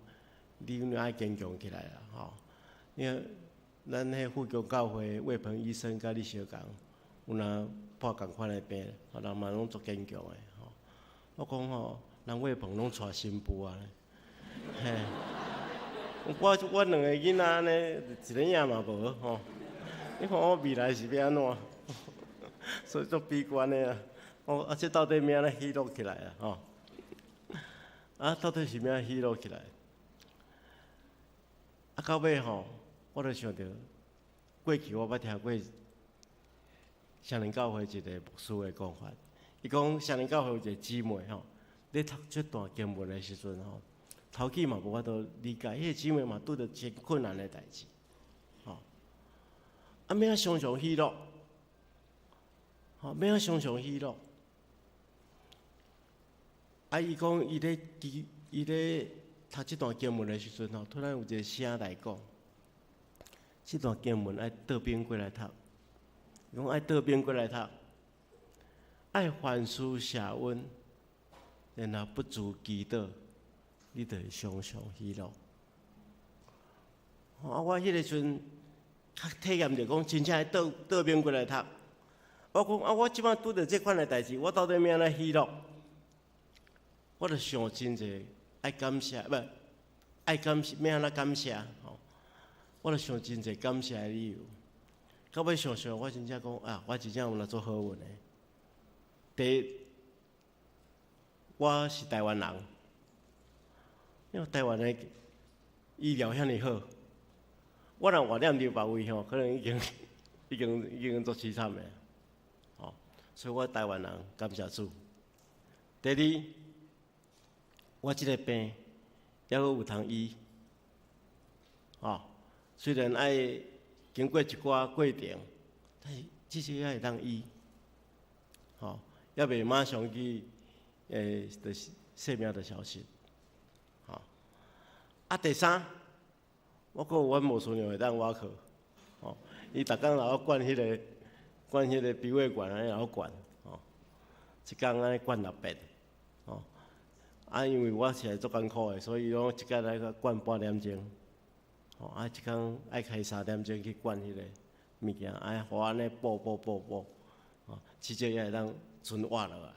你愛堅強起來啦，吼。因為咱彼富強教會魏鵬醫生佮你相仝，有若破仝款的病，人嘛攏足堅強的，吼。我講吼，人魏鵬攏娶新婦啊，嘿。我兩个囡仔按呢，一个影嘛無吼。你看我未來是欲按怎？所以足悲觀的啊！哦，啊，這到底欲按怎喜樂起來啊？吼！啊，到底是欲按怎喜樂起來？啊，到尾吼，我就想著過去我捌聽過雙連教會一个牧師的講法，伊講雙連教會有一個姊妹吼，咧讀這段經文的時陣吼，頭起嘛無法度理解，彼個姊妹嘛拄著真困難的代誌，吼。啊，欲按怎常常喜樂，吼，欲按怎常常喜樂。啊，伊講伊咧記，伊咧讀這段經文的時陣吼，突然有一個聲來講，這段經文愛倒反過來讀，伊講愛倒反過來讀，愛凡事謝恩，然後不住祈禱，你就會常常喜樂。啊，我彼個時陣較體驗著講，真正愛倒倒反過來讀。我講啊，我這擺拄著這款的代誌，我到底欲按怎喜樂？我就想真濟愛感謝，無愛感謝，欲按怎感謝吼？我就想真濟感謝的理由。到尾想想，我真正講啊，我真正有若足好運的。第一，我是台灣人，因為台灣的醫療遐爾好，我若活踮佇別位吼，可能已經已經已經足淒慘的，吼。所以我台灣人感謝主。第二，我這個病猶閣有通醫，吼，雖然愛經過一寡過程，但是至少猶會當醫，吼，猶袂馬上去，就是生命就消失，吼。啊，第三，我閣有阮母孫娘會當倚靠，吼，伊逐工來我灌彼個灌彼個鼻胃管，按呢來我灌，吼，一工按呢灌六遍，吼。啊，因為我實在足艱苦的，所以攏一工來個灌半點鐘，吼，啊，一工愛開3點鐘去灌彼個物件，愛予我按呢補補補補，吼，至少也會當存活落來。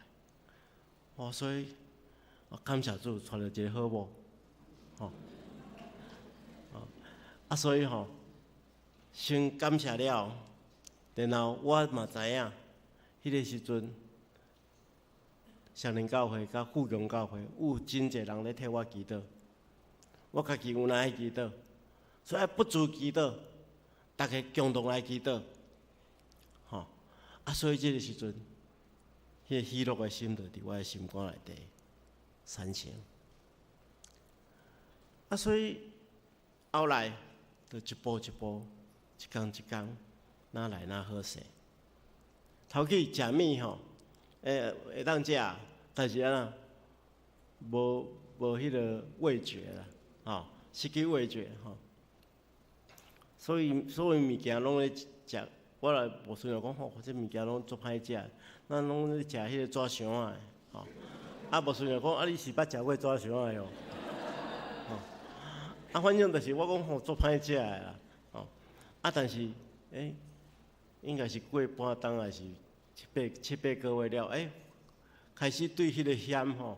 哦，所以我感謝主，娶著一個好某，吼，啊，所以吼，先感謝了，然後我嘛知影，彼個時陣，雙連教會佮富強教會有真濟人咧替我祈禱，我家己有哪愛祈禱，所以愛不住祈禱，逐家共同來祈禱，吼，啊，所以這個時陣，彼個喜樂的心就佇我的心肝內底產生。啊，所以後來就一步一步，一工一工，愈來愈好勢。頭起食物吼，會當食，但是按怎，無無彼個味覺啦，吼，失去味覺吼。所以所有物件攏咧食，我來無順就講吼，這物件攏足歹食，咱攏咧食彼個紙箱仔的，吼。啊，無順就講啊，你是捌食過紙箱仔的哦？吼。啊，反正就是我講吼，足歹食的啦，吼。啊，但是，應該是過半冬還是七八七八個月了，開始對彼個鹹吼，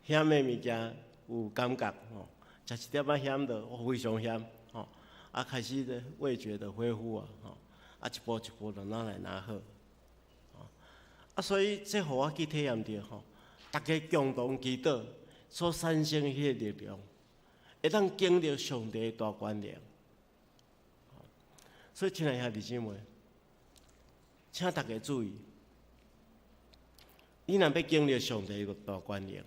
鹹的物件有感覺吼，食一點仔鹹就非常鹹吼，啊，開始咧味覺就恢復啊，吼，啊，一步一步就愈來愈好，啊，所以這予我去體驗著吼，逐家共同祈禱所產生的彼個力量，會當經歷上帝的大權能。所以，親愛兄弟姊妹，請大家注意，你若欲經歷上帝的大權能，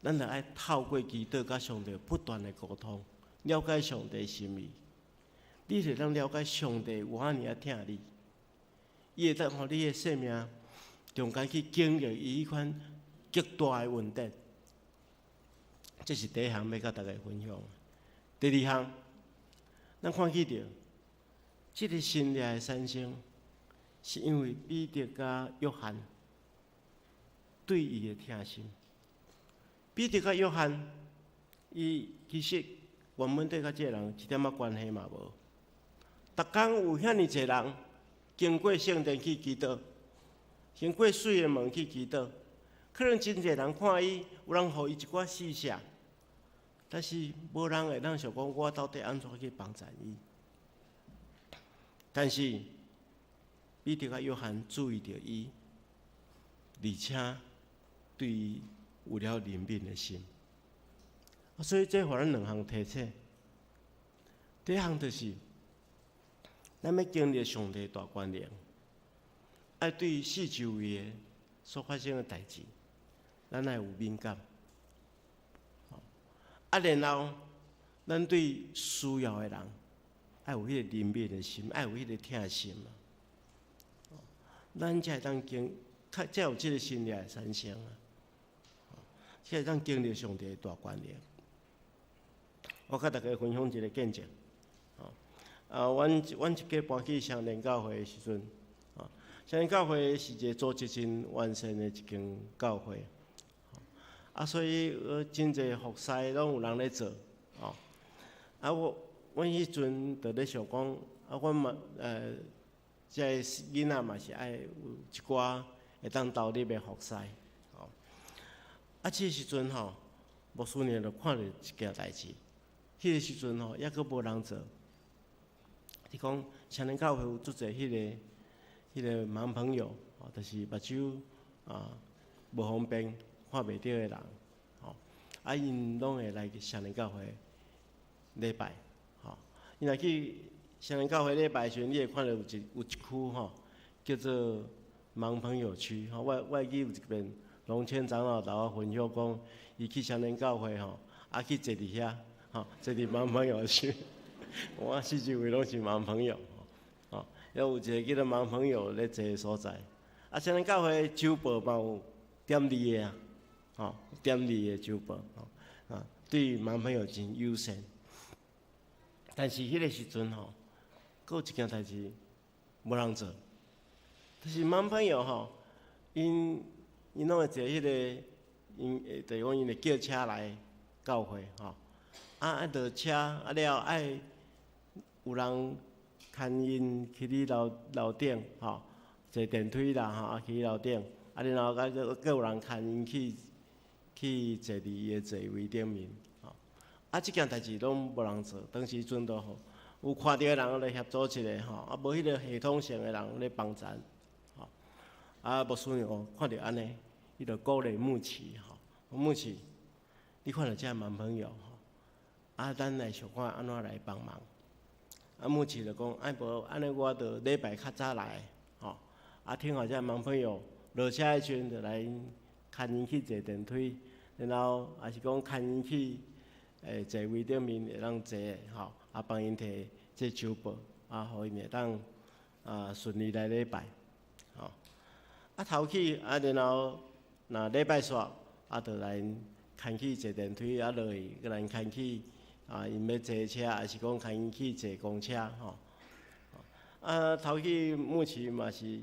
咱就愛透過祈禱佮上帝不斷的溝通，了解上帝心意。你會當了解上帝有遐爾仔疼你，伊會當予你的生命中間去經歷伊彼款極大的恩典。這是第一項欲佮大家分享。第二項，咱看見著，這個神蹟的產生，是因為彼得佮約翰對伊的疼心。彼得佮約翰，伊其實原本對佮這個人一點仔關係嘛無。逐工有遐爾濟人經過聖殿去祈禱，經過水的門去祈禱，可能真濟人看伊，有人予伊一寡施捨，但是無人會當想講，我到底按怎去幫贊伊？但是彼得佮約翰注意著伊，而且對伊有了憐憫的心。所以這予咱兩項提醒。第一項就是，咱欲經歷上帝大權能，愛對四周圍的所發生的代誌，咱愛有敏感。啊，然後咱對需要的人，愛有彼個憐憫的心，愛有彼個疼心啊。咱才會當經，才有這個神蹟的產生啊，才會當經歷上帝的大權能。我佮大家分享一個見證。啊，阮一家搬去雙連教會的時陣，啊，雙連教會是一個組織真完善的一間教會，啊，所以真濟服侍攏有人咧做，哦，啊，我阮彼陣就咧想講，啊，阮嘛，這个囡仔嘛是愛有一寡會當投入的服侍，哦，啊，這個時陣吼，牧師娘就看著一件代誌，彼個時陣吼，猶閣無人做。伊講，雙連教會有足濟彼個盲朋友，哦，就是目睭啊無方便看袂著的人，吼，啊，𪜶攏會來雙連教會禮拜，吼，𪜶若去雙連教會禮拜的時陣，你會看著有一區吼，叫做盲朋友區，吼，我會記有一遍龍千長老共我分享講，伊去雙連教會吼，啊去坐佇遐，吼，坐佇盲朋友區。我四周圍攏是盲朋友，吼，猶有一个叫做盲朋友咧坐的所在。啊，雙連教會周報嘛有點字的啊，吼，點字的周報，吼，啊，對盲朋友真友善。但是彼個時陣吼，閣有一件代誌無人做，就是盲朋友吼，𪜶攏會坐彼個，𪜶會就是講𪜶會叫車來教會，吼，啊落車啊了愛。有人牽𪜶去你樓樓頂，吼，坐電梯啦，吼，啊去樓頂，啊然後閣閣有人牽𪜶去坐佇伊的座位頂面，吼，啊這件代誌攏無人做，當時陣都好，有看著的人來協助一下，吼，啊無彼個系統性的人咧幫贊，吼，啊牧師娘看著按呢，伊就鼓勵牧師，吼，牧師，你看著這盲朋友，吼，啊咱來想看按怎來幫忙。啊，牧師就講，啊無按呢，我就禮拜較早來，吼，啊，聽候這盲朋友落車的時陣，就來牽𪜶去坐電梯，然後抑是講牽𪜶去座位頂面會當坐的，吼，啊幫𪜶提這周報，啊，予𪜶會當啊順利來禮拜，吼，啊頭起啊，然後若禮拜煞，啊，就來牽去坐電梯，啊落去，閣來牽去。啊，𪜶欲坐車，抑是講牽𪜶去坐公車，吼。啊，頭起牧師嘛是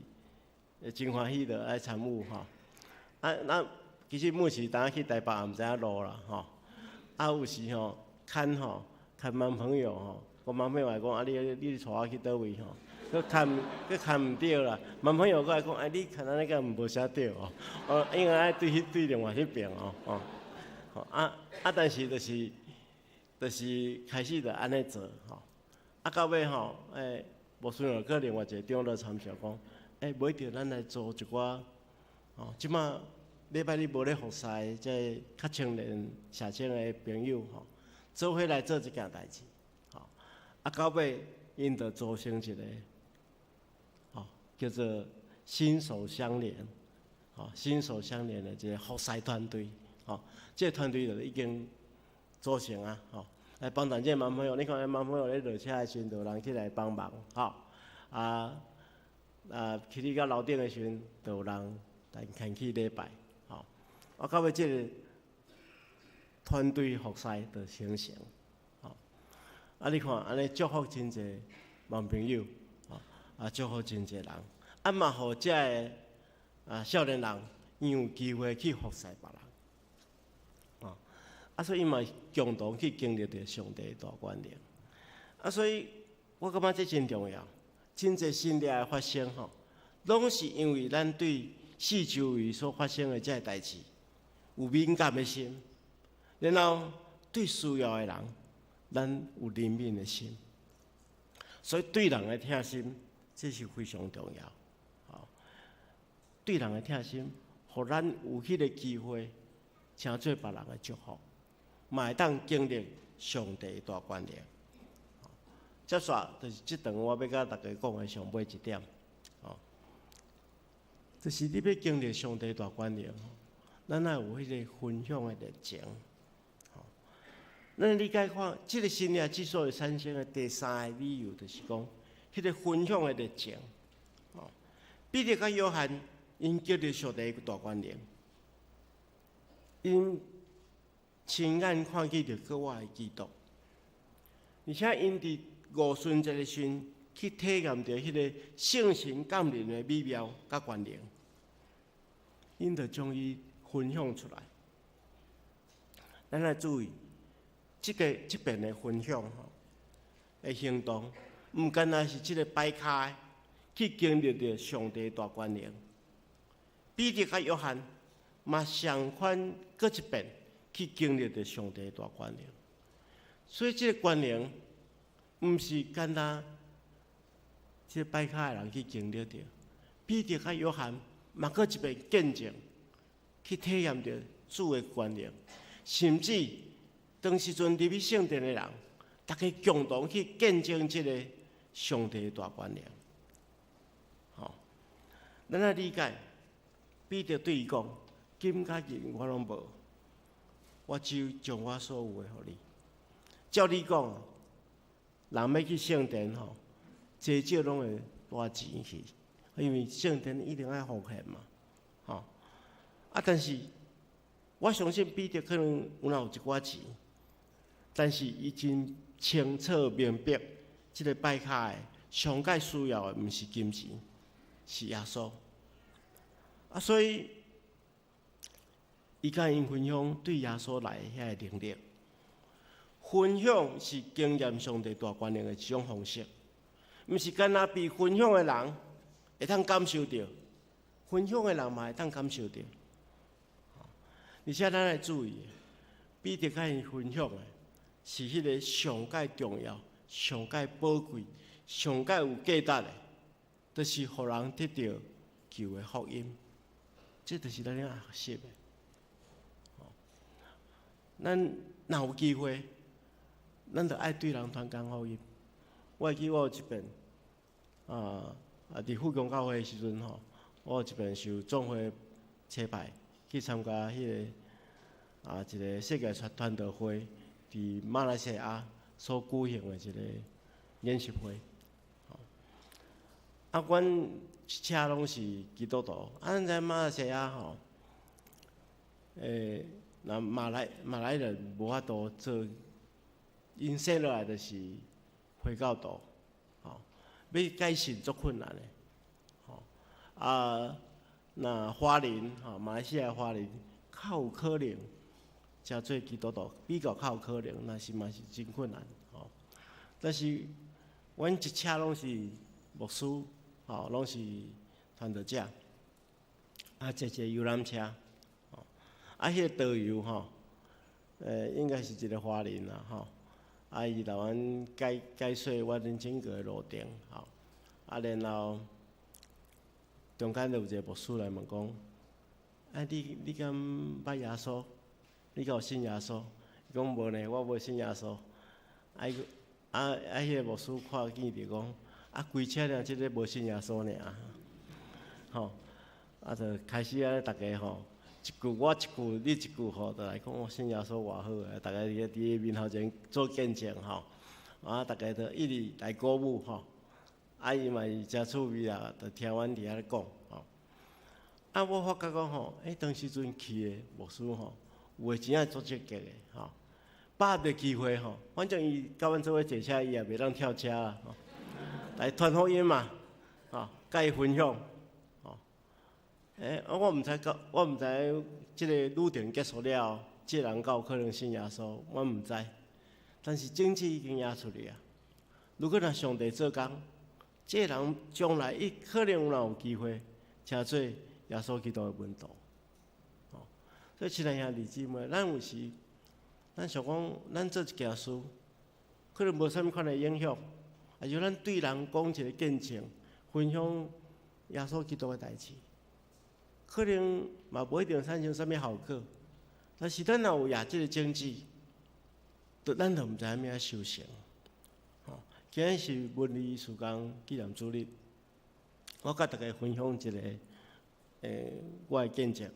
真歡喜著愛參與，吼。啊，那其實牧師當去台北也毋知影路啦，吼。啊，有時吼，牽吼，牽盲朋友吼，我盲朋友來講，啊，你帶我去佗位吼？閣牽閣牽毋著啦。盲朋友閣來講，哎，你牽按呢敢無啥對哦？哦，應該愛對對另外彼邊哦，吼。啊啊，但是就是開始就按呢做吼，啊到尾吼，牧師娘閣另外一個長老參詳講，無一定咱來做一寡，吼，這馬禮拜日無咧服侍，這个較青年社青的朋友吼，做伙來做這件代誌，吼，啊到尾𪜶就組成一個，吼，叫做心手相連，吼，心手相連的這個服侍團隊，吼，這個團隊就已經組成啊，吼。來幫助這個盲朋友，你看，盲朋友咧落車的時陣，就有人起來幫忙，吼。啊啊，去你到樓頂的時陣，就有人來牽去禮拜，吼。啊，到尾這個團隊服侍就形成，吼。啊，你看，按呢祝福真濟盲朋友，吼，啊，祝福真濟人，啊嘛，予遮个啊少年人，𪜶有機會去服侍別人。啊，所以伊嘛共同去經歷著上帝的大權能。啊，所以我感覺這真重要。真濟神蹟的發生吼，攏是因為咱對四周圍所發生的這个代誌有敏感的心，然後對需要的人，咱有憐憫的心。所以對人的疼心，這是非常重要。吼，對人的疼心，予咱有彼個機會，成做別人的祝福。嘛會當經歷上帝的大權能。接續就是這段我欲佮大家講的上尾一點。哦，就是你欲經歷上帝大權能，咱愛有彼个分享的熱情。咱理解看，這个新約之所以產生的第三个理由，就是講，彼个分享的熱情。彼得佮約翰，𪜶經歷上帝大權能，𪜶親眼看見著復活的基督，而且𪜶佇五旬節的時陣去體驗著彼个聖神降臨的美妙佮權能，𪜶就將伊分享出來。咱來注意，這个這遍的分享吼的行動，毋干焦是這个跛跤的去經歷著上帝大權能。彼得佮約翰嘛相款，閣一遍去經歷著上帝大權能。所以這个權能，毋是干焦這個跛跤的人去經歷著，彼得佮約翰嘛閣一遍見證，去體驗著主的權能，甚至當時陣入去聖殿的人，逐家共同去見證這个上帝大權能。吼，咱來理解，彼得對伊講：金佮銀我攏無，我只有將我所有的予你。照理講，人欲去聖殿吼，濟少攏會帶錢去，因為聖殿一定愛奉獻嘛，吼。啊，但是我相信彼得可能有哪有一寡錢，但是伊真清楚明白，這个跛跤的上蓋需要的毋是金錢，是耶穌。啊，所以伊佮𪜶分享對耶穌來的遐个能力。分享是經驗上帝大權能的一種方式，毋是干焦被分享的人會當感受著，分享的人嘛會當感受著。而且咱愛注意，彼得佮𪜶分享的是彼个上蓋重要、上蓋寶貴、上蓋有價值的，就是予人得著救的福音。這就是咱愛學習的。咱若有機會，咱就愛對人傳講福音。我會記我有一遍，佇富強教會的時陣吼，我有一遍受總會差派去參加彼个一个世界傳傳道會，佇馬來西亞所舉行的一个研習會。啊，阮一車攏是基督徒，啊，咱知馬來西亞吼，那馬來人無法度做，𪜶生落來就是回教徒，吼，欲改信足困難的，吼，啊，若華人吼，馬來西亞華人較有可能成做基督徒，比較較有可能，但是嘛是真困難，吼。但是，阮一車攏是牧師，吼，攏是傳道者，啊，坐一个遊覽車，吼，啊，彼个導遊吼，應該是一个華人啦，吼，啊，伊來阮解解說阮整個的路程，吼，啊，然後中間就有一个牧師來問講，啊，你敢捌耶穌？你敢有信耶穌？伊講無呢，我無信耶穌。啊，伊啊，彼个牧師看見就講，啊，規車爾這个無信耶穌爾，吼，啊，就開始按呢，逐家吼，一句我一句，你一句吼，就來講我信耶穌偌好啊，逐家佇伊面頭前做見證吼，啊，逐家就一直來鼓舞吼，啊，伊嘛是誠趣味啊，就聽阮佇遐咧講吼。啊，我發覺講吼，當時陣去的牧師吼，有的真正足積極的吼，把握著機會吼，反正伊佮阮做伙坐車，伊也袂當跳車啊，吼，來傳福音嘛，吼，佮伊分享，吼。我毋知講，我毋知這个旅程結束了後，這个人敢有可能信耶穌，我毋知。但是種子已經野出去啊。如果若上帝做工，這个人將來伊可能有若有機會，成做耶穌基督的門徒。吼，所以親愛兄弟姊妹，咱有時，咱想講，咱做一件事，可能無啥物款的影響，啊，就咱對人講一個見證，分享耶穌基督的代誌，可能嘛無一定產生啥物效果，但是咱若有野這个種子，就咱就毋知啥物仔收成。吼，今日是文理事工紀念主日，我佮大家分享一个我的见证。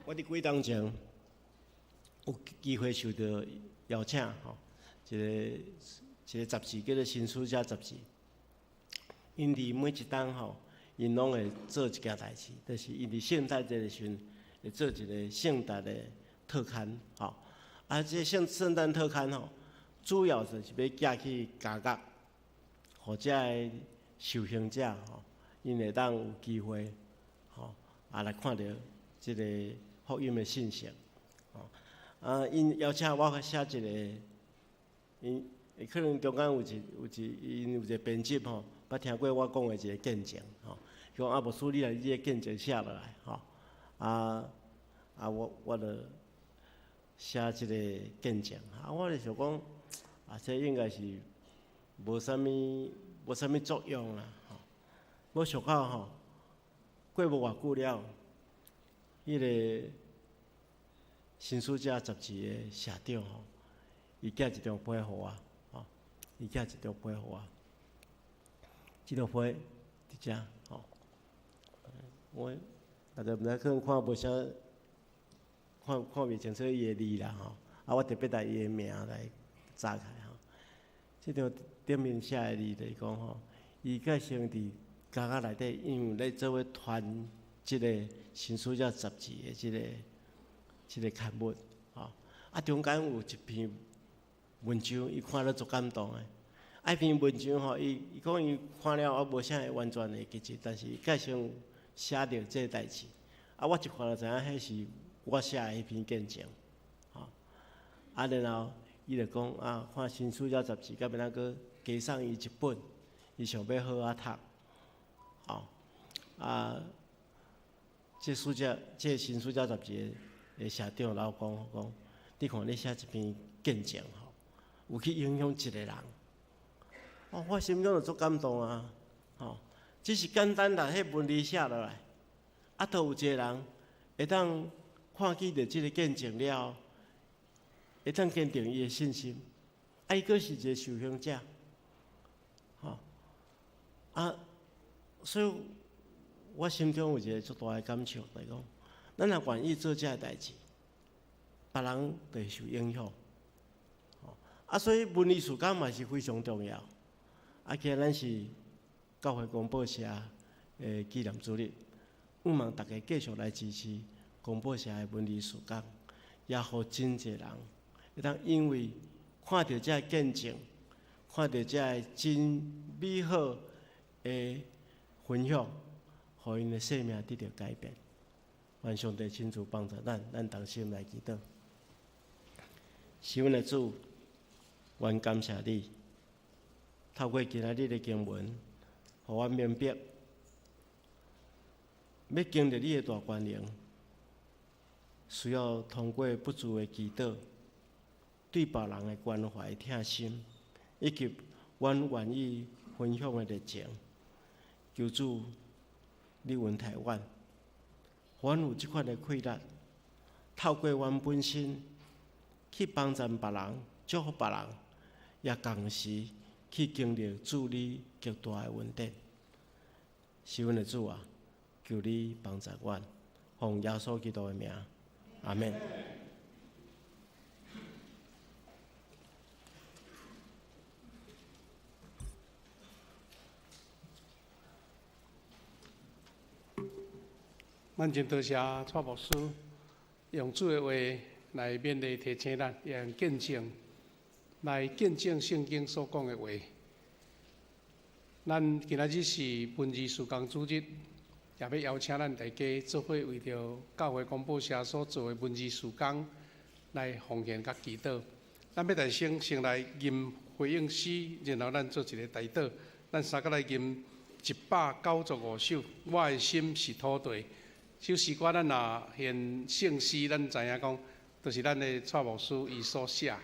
我伫几冬前有机会受到邀请，吼，一个一个杂志叫做《新使者》杂志。𪜶伫每一冬吼，𪜶拢会做一件代志，就是𪜶伫圣诞节的时阵会做一个圣诞的特刊，吼。啊，这个圣圣诞特刊吼，主要就是欲寄去监狱，予遮的受刑者吼，𪜶会当有机会，吼，啊来看著这个福音的信息，吼。啊，𪜶邀请我写一个，𪜶可能中间有一有一𪜶有一个编辑吼，捌听过我讲的一个见证，吼，伊讲啊，牧师你来，你的见证写落来，吼，啊啊，我我就写这个见证，啊，我就想讲，啊，这应该是无啥物无啥物作用啦，吼，无想到吼，过无偌久了，彼个新使者杂志的社长吼，伊寄一张批予我，吼，伊寄一张批予我，这张批伫遮，吼，我大家毋知可能看无啥，看看袂清楚伊的字啦，吼，啊，我特别来伊的名来查起来吼，这张顶面写的字就是讲吼，伊佮先伫监狱内底，因为咧做伙传这个新使者杂志的这个这个刊物，吼，啊，中间有一篇文章，伊看了足感动的。啊，彼篇文章吼，伊伊讲伊看了犹无啥会完全会记得，但是伊盖先写著这个代志。啊，我一看就知影，彼是我写的彼篇见证，吼。啊，然后伊就讲啊，看新使者杂志，敢欲阁加送伊一本，伊想欲好好读，吼。啊，这使者，这新使者杂志的社长老讲讲，你看你写这篇见证吼，有去影响一个人，哦，我心中就足感动啊，吼，只是简单啦，彼文字写落来，啊，都有一个人会当看见著这个见证了，会当坚定伊的信心，啊，伊阁是一个受刑者，吼，啊，所以我心中有一个足大的感受，就是讲，咱若愿意做这个代志，别人就会受影响。啊，所以文字事工嘛是非常重要。啊，今日咱是教会公报社的纪念主日，向望大家继续来支持公报社的文字事工，也予真济人会当因为看著这个见证，看著这个真美好的分享，予𪜶的生命得著改变。愿上帝亲自帮助咱，咱同心来祈祷。是阮的主，阮感谢你，透过今仔日的经文，予阮明白，欲经历你的大权能，需要通过不住的祈祷，对别人的关怀疼心，以及阮愿意分享的热情。求主，你恩待阮，予阮有这款的气力，透过阮本身去帮助别人、祝福别人，也同时去经历主你极大的恩典。是阮的主啊，求你帮助阮，奉耶稣基督的名，阿们。咱真多谢蔡牧师用主的话来勉励提醒咱，也用见证来见证圣经所讲的话。咱今仔日是文字事工主日，也欲邀请咱大家做伙为著教会公报社所做的文字事工来奉献佮祈祷。咱欲来先先来吟回应诗，然后咱做一个代祷。咱三个来吟195首，我的心是土地。这首诗歌咱若献圣诗，咱知影讲，就是咱的蔡牧师伊所写，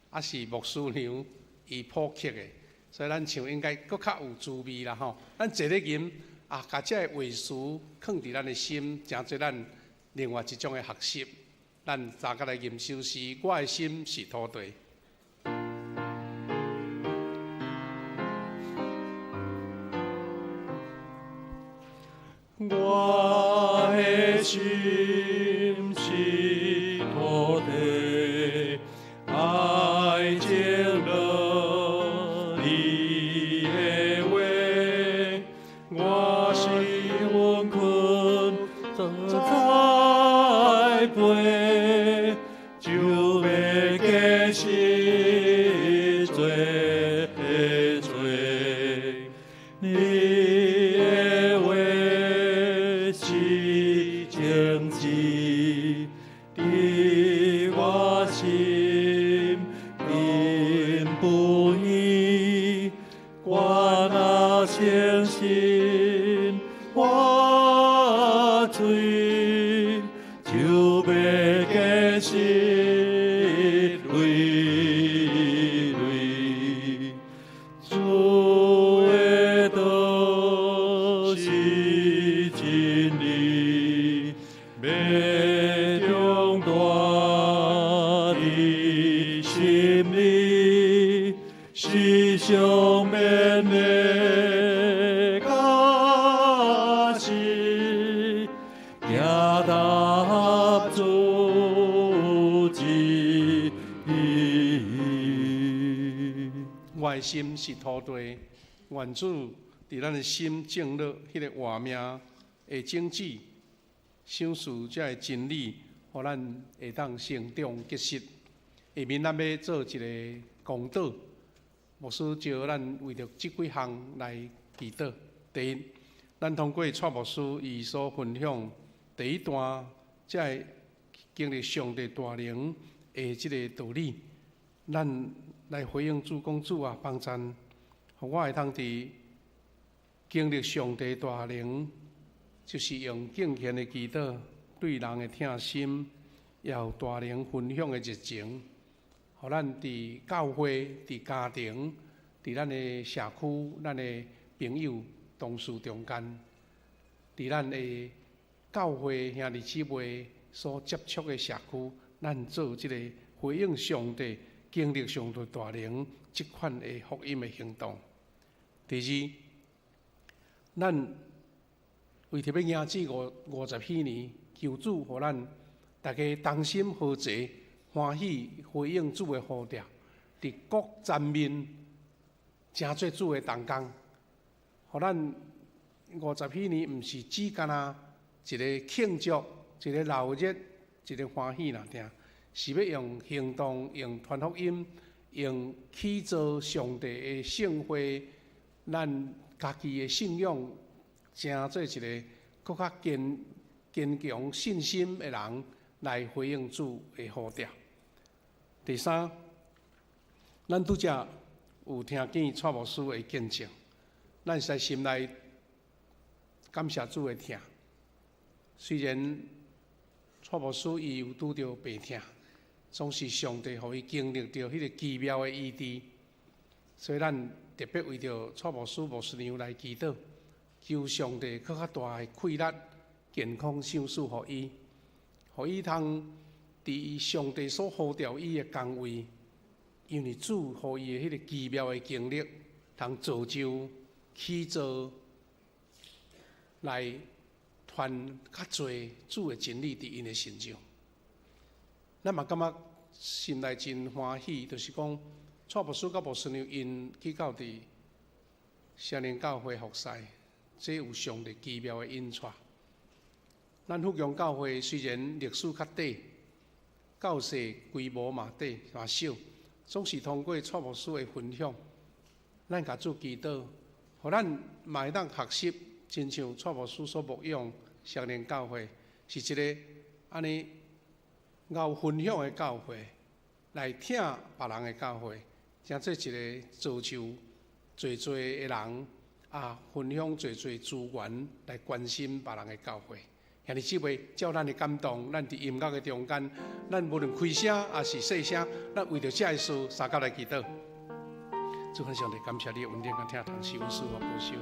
啊是牧师娘伊谱曲的，所以咱唱应该阁较有滋味啦吼。咱坐咧吟啊，共这个话词囥伫咱的心，成做咱另外一种的学习。咱大家来吟首诗，我的心是土地。我的心是土地，愛種落你的話，我是勤懇做栽培，就欲結實濟濟。你的話是種子，佇我心根不移，我若相信活水，就欲結實累累。主的道是真理，欲長大佇心裡，時常勉勵教示，行踏合主旨意。我的心是土地，願主佇咱的心種落彼个活命的種子，賞賜這个真理，予咱會當成長結實。下面咱欲做一个公禱，牧師召咱為著這幾項來祈禱。第一，咱通過蔡牧師伊所分享第一段，這个經歷上帝大能的這个道理，咱來回應主講主啊，幫贊，予我會通佇經歷上帝大能，就是用敬虔的祈禱對人的疼心，也有大能分享的熱情，予咱佇教會、佇家庭、佇咱的社區、咱的朋友、同事中間，佇咱的教會兄弟姊妹所接觸的社區，咱做這個回應上帝、經歷上帝大能這款的福音的行動。第二，咱為著欲迎接50禧年，求主予咱大家同心合齊，歡喜回應主的呼召，佇各層面成做主的同工，予咱50禧年毋是只干焦一个慶祝、一个鬧熱、一个歡喜爾爾，是欲用行動、用傳福音、用起造上帝的聖會，咱家己的信仰，成做一个閣較堅強信心的人來回應主的呼召。第三，咱拄才有聽見蔡牧師的見證，咱實在心內感謝主的疼。雖然蔡牧師伊有拄著病痛，總是上帝予伊經歷著彼个奇妙的醫治，所以咱特別為著蔡牧師牧師娘來祈禱，求上帝閣較大的氣力、健康賞賜予伊，予伊通佇上帝所呼召伊的崗位，因為主予伊的彼个奇妙的經歷，通造就起造來傳較濟主的真理佇𪜶的身上。咱嘛感覺心內真歡喜，就是講蔡牧師佮牧師娘𪜶去到佇聖靈教會服侍，這有上帝奇妙的引帶。咱福強教會雖然歷史較短，教勢規模嘛短嘛少，總是通過蔡牧師的分享，咱共主祈禱，予咱嘛會當學習，親像蔡牧師所牧養聖靈教會，是一个按呢𠢕分享的教會，來疼別人的教會，成做一个造就濟濟的人啊，分享濟濟資源來關心別人的教會。兄弟姊妹，照咱的感動，咱佇音樂的中間，咱無論開聲抑是細聲，咱為著這个事相佮來祈禱。主啊，上帝，感謝你的恩典，佮疼痛，賜阮賜福保守。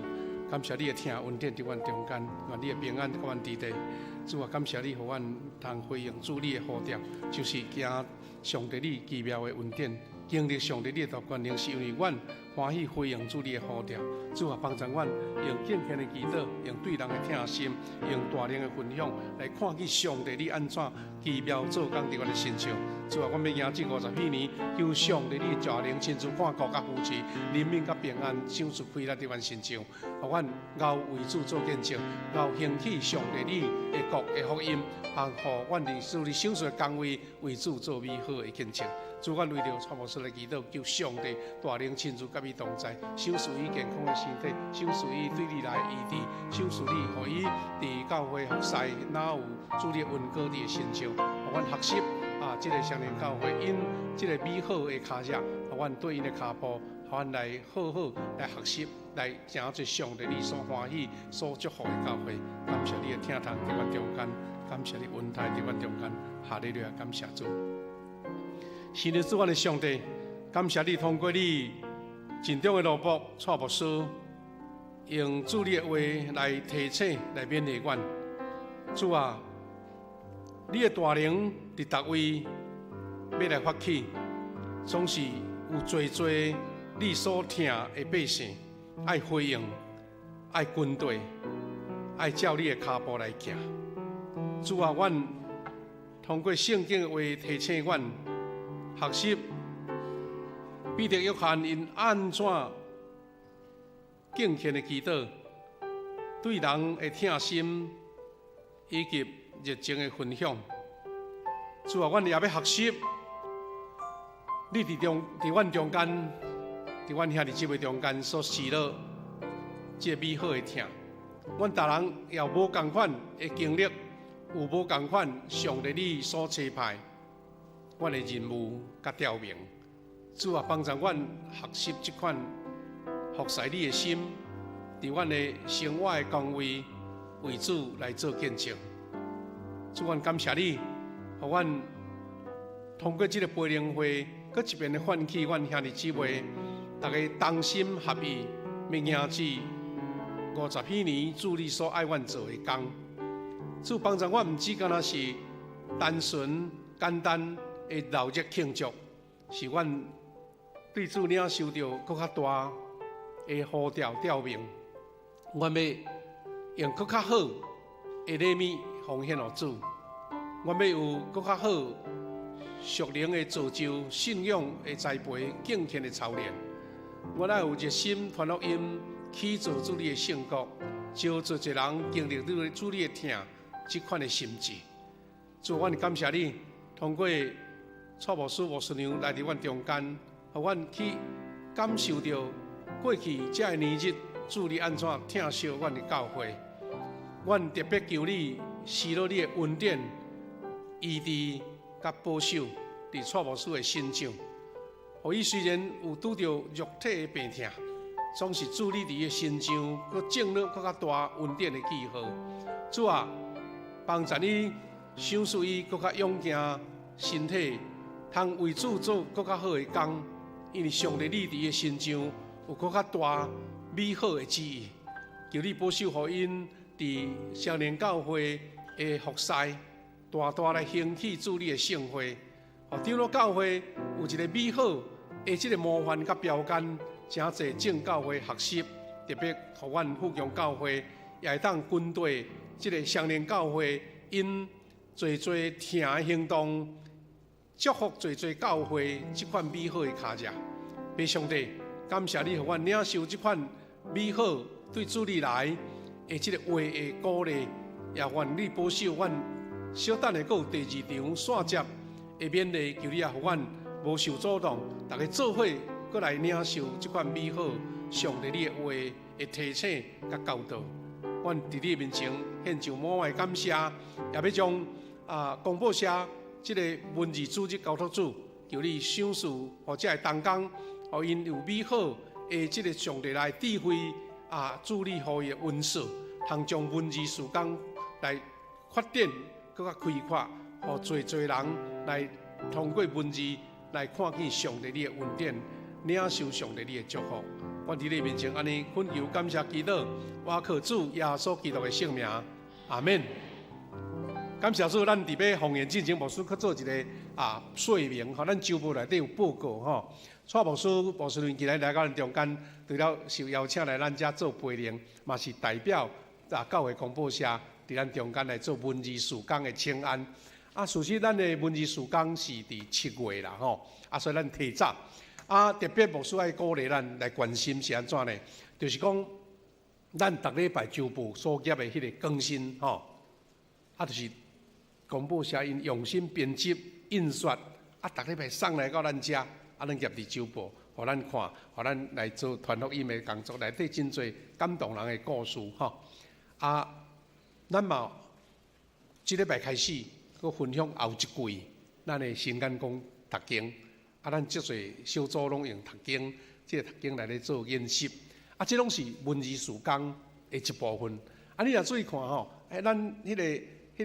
感謝你的疼恩典佇阮中間，願你的平安佮阮佇咧。主啊，感謝你，予阮通回應主你的呼召，就是行上帝你奇妙的恩典，經歷上帝你的大權能，是因為阮歡喜回應主你的呼召。主啊，幫助阮用敬虔的祈禱，用對人的疼心，用大能的分享，來看見上帝你按怎奇妙做工佇阮的身上。主啊，阮欲迎這50禧年，求上帝你大能親自看顧佮扶持，憐憫佮平安，賞賜開來佇阮身上，予阮𠢕為主做見證，𠢕興起上帝你的國的福音，啊，予阮佇主你賞賜的崗位為主做美好的見證。主，阮為著蔡牧師來祈禱，求上帝大能親自佮伊同在，賞賜伊健康的身體，賞賜伊對你來醫治，賞賜你，予伊佇教會服侍，若有主你的恩膏佇伊身上，予阮學習啊，這个雙連教會𪜶這个美好的跤跡，予阮對𪜶的跤步，予阮來好好來學習，來成做上帝你所歡喜、所祝福的教會。感謝你的疼痛佇阮中間，感謝你恩待佇阮中間，哈利路亞，感謝主。是的，主，阮的上帝，感謝你通過你盡忠的奴僕蔡牧師，用主你的話來提醒、來勉勵阮。主啊，你的大能佇逐位欲來發起，總是有濟濟你所疼的百姓愛回應、愛跟綴、愛照你的跤步來行。主啊，阮通過聖經的話提醒阮。學習彼得、約翰𪜶按怎敬虔的祈禱，對人的疼心以及熱情的分享。主啊，阮也欲學習，你佇中佇阮中間，佇阮兄弟姊妹中間所施落這個美好的疼。阮逐人也有無仝款的經歷，有無仝款上帝你所差派阮的任務佮調命。主啊，幫助阮學習這款服侍你的心，佇阮的生活的崗位為主來做見證。主，阮感謝你，予阮通過這個培靈會，閣一遍的喚起阮兄弟姊妹，逐家同心合意，欲迎接50禧年主你所愛阮做的工。主幫助阮，毋只干焦是單純簡單的鬧熱慶祝，是阮對主領受著閣較大的呼召召命。阮欲用閣較好的禮物奉獻予主，阮欲有閣較好屬靈的造就、信仰的栽培、敬虔的操練。阮愛有熱心傳福音，起造主你的聖國，招濟濟人經歷主你的疼，這款的心志。主，阮感謝你，通過蔡牧師、牧師娘來佇阮中間，予阮去感受著過去這个年日，主你按怎疼惜阮的教會。阮特別求你施落你的恩典、醫治佮保守佇蔡牧師的身上，予伊雖然有拄著肉體的病痛，總是主你佇伊的身上，閣種落閣較大恩典的記號。主啊，幫助伊賞賜伊閣較勇健身體，通為主做閣較好的工。因為上帝你佇伊的身上有閣較大美好的旨意，求你保守予𪜶佇雙連教會的服侍，大大來興起主你的聖會。予長老教會有一個美好的這個模範佮標桿，誠濟眾教會學習，特別予阮富強教會也會當跟綴這個雙連教會𪜶濟濟疼的行動，祝福濟濟教會這款美好的跤跡。父上帝，感謝你予阮領受這款美好對主你來的這個話的鼓勵，也願你保守阮。小等下閣有第二場線接的勉勵，求你也予阮無受阻擋，逐家做伙閣來領受這款美好上帝你的話的提醒佮教導。阮佇你面前獻上滿滿的感謝，也欲將公報社這个文字組織交託主，求你賞賜予這个同工，予𪜶有美好的這个上帝來智慧啊，主你予伊的恩賜，通將文字事工來發展。閣較開闊，予濟濟人來通過文字來看見上帝你的恩典，領受上帝你的祝福。阮佇你面前按呢懇求感謝祈禱，倚靠主耶穌基督的聖名，阿們。感謝主，咱佇欲奉獻進前，牧師閣做一个啊说明吼，咱周报内底有报告吼。蔡牧师、牧师伦今日来到咱中间，除了受邀请来咱遮做陪灵，嘛是代表啊教会公报社伫咱中间来做文字事工的请安。啊，事实咱的文字事工是伫7月啦吼，啊，所以咱提早。啊，特别牧师爱鼓励咱来关心是按怎呢？就是讲，咱逐礼拜周报所夹的彼个更新吼，啊，就是公报社𪜶用心编辑印刷，啊，逐礼拜送来到咱遮，啊，咱夹伫周报，予咱看，予咱来做传福音的工作，内底真济感动人的故事吼。啊，咱嘛，这礼拜开始，阁分享后一季咱的新眼光读经。啊，咱足济小组拢用读经，这个读经来咧做研习。啊，这拢是文字事工的一部分。啊，你若注意看吼，欸，咱彼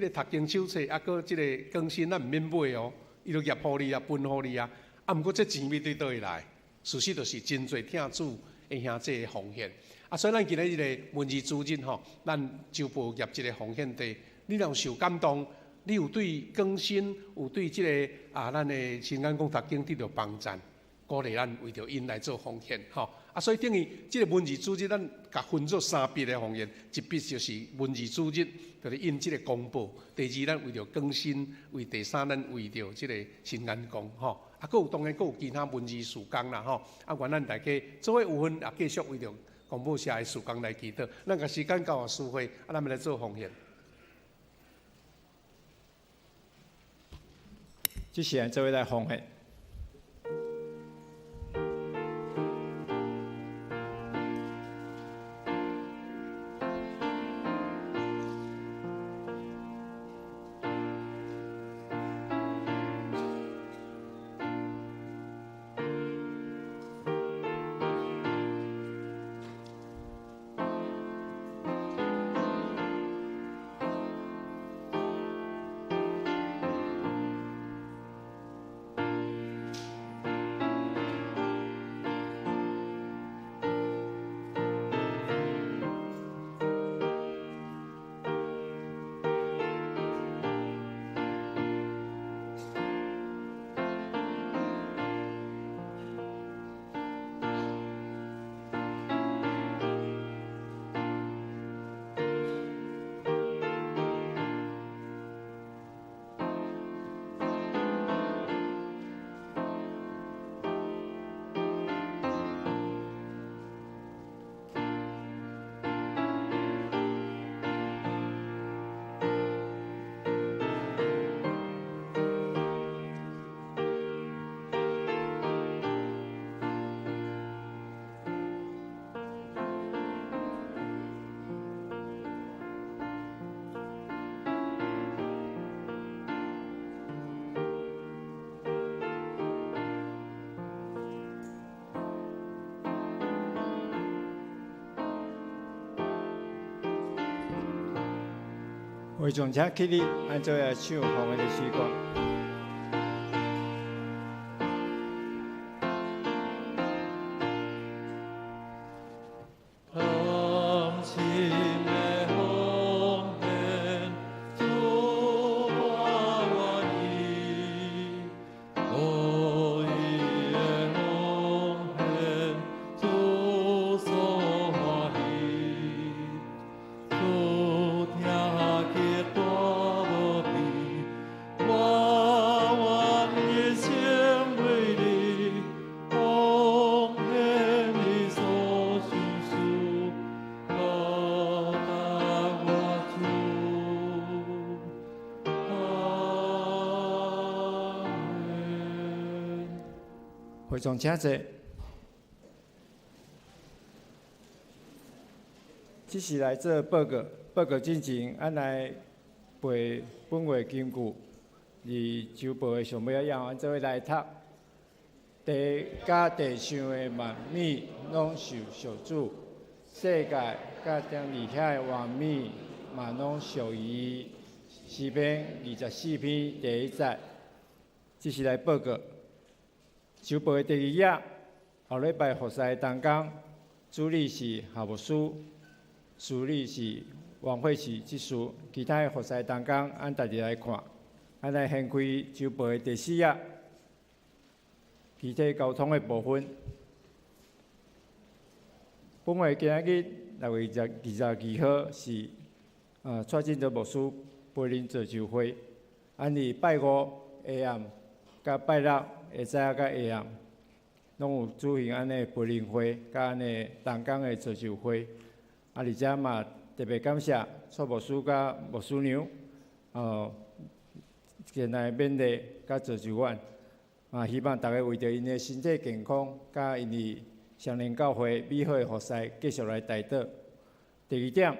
个读经手册，啊，阁这个更新，咱毋免买哦，伊就夹予你啊，分予你啊。啊，毋过这钱欲对佗位来？事实就是真济疼主的兄弟的奉献。啊，所以咱今日这个文字主日吼，咱周报夹这个奉献地，你若有受感动，你有对更新，有对这个啊，咱的新眼光读经得到帮赞，鼓励咱为著𪜶来做奉献，吼。啊，所以等于这个文字主日，咱共分做三笔的奉献，一笔就是文字主日，就是印这个公报；第二，咱为著更新；为第三，咱为著这个新眼光，吼。啊，阁有当然阁有其他文字事工啦，吼。啊，愿咱大家做伙有份，也继续为著公报社的事工来祈祷。咱共时间交予司会，啊，咱们来做奉献。这时阵做伙来奉献。会众请起立，按做来唱奉献的诗歌。会众请坐。这是来做报告，报告进前，咱来背本月经句，伫周报的上尾仔页，咱做伙来读。地佮地上的万物拢是属主，世界佮踮伫遐的万物嘛拢属伊。诗篇24篇第一节，这是来报告。周报的第二页，后礼拜服侍同工，主理是夏牧师，助理是王慧慈执事，其他的服侍同工，按逐日来看。咱來掀開週報的第四頁，具體交通的部分。本會今仔日6月22號是蔡進德牧師陪恁做周會。按佇拜五下暗，佮拜六下早佮下暗，攏有舉行按呢培靈會，佮按呢同工的造就會。啊，而且嘛特別感謝蔡牧師佮牧師娘，前來勉勵佮造就阮。嘛希望逐家為著𪜶的身體健康，佮𪜶佇雙連教會美好的服事，繼續來代禱。第二點，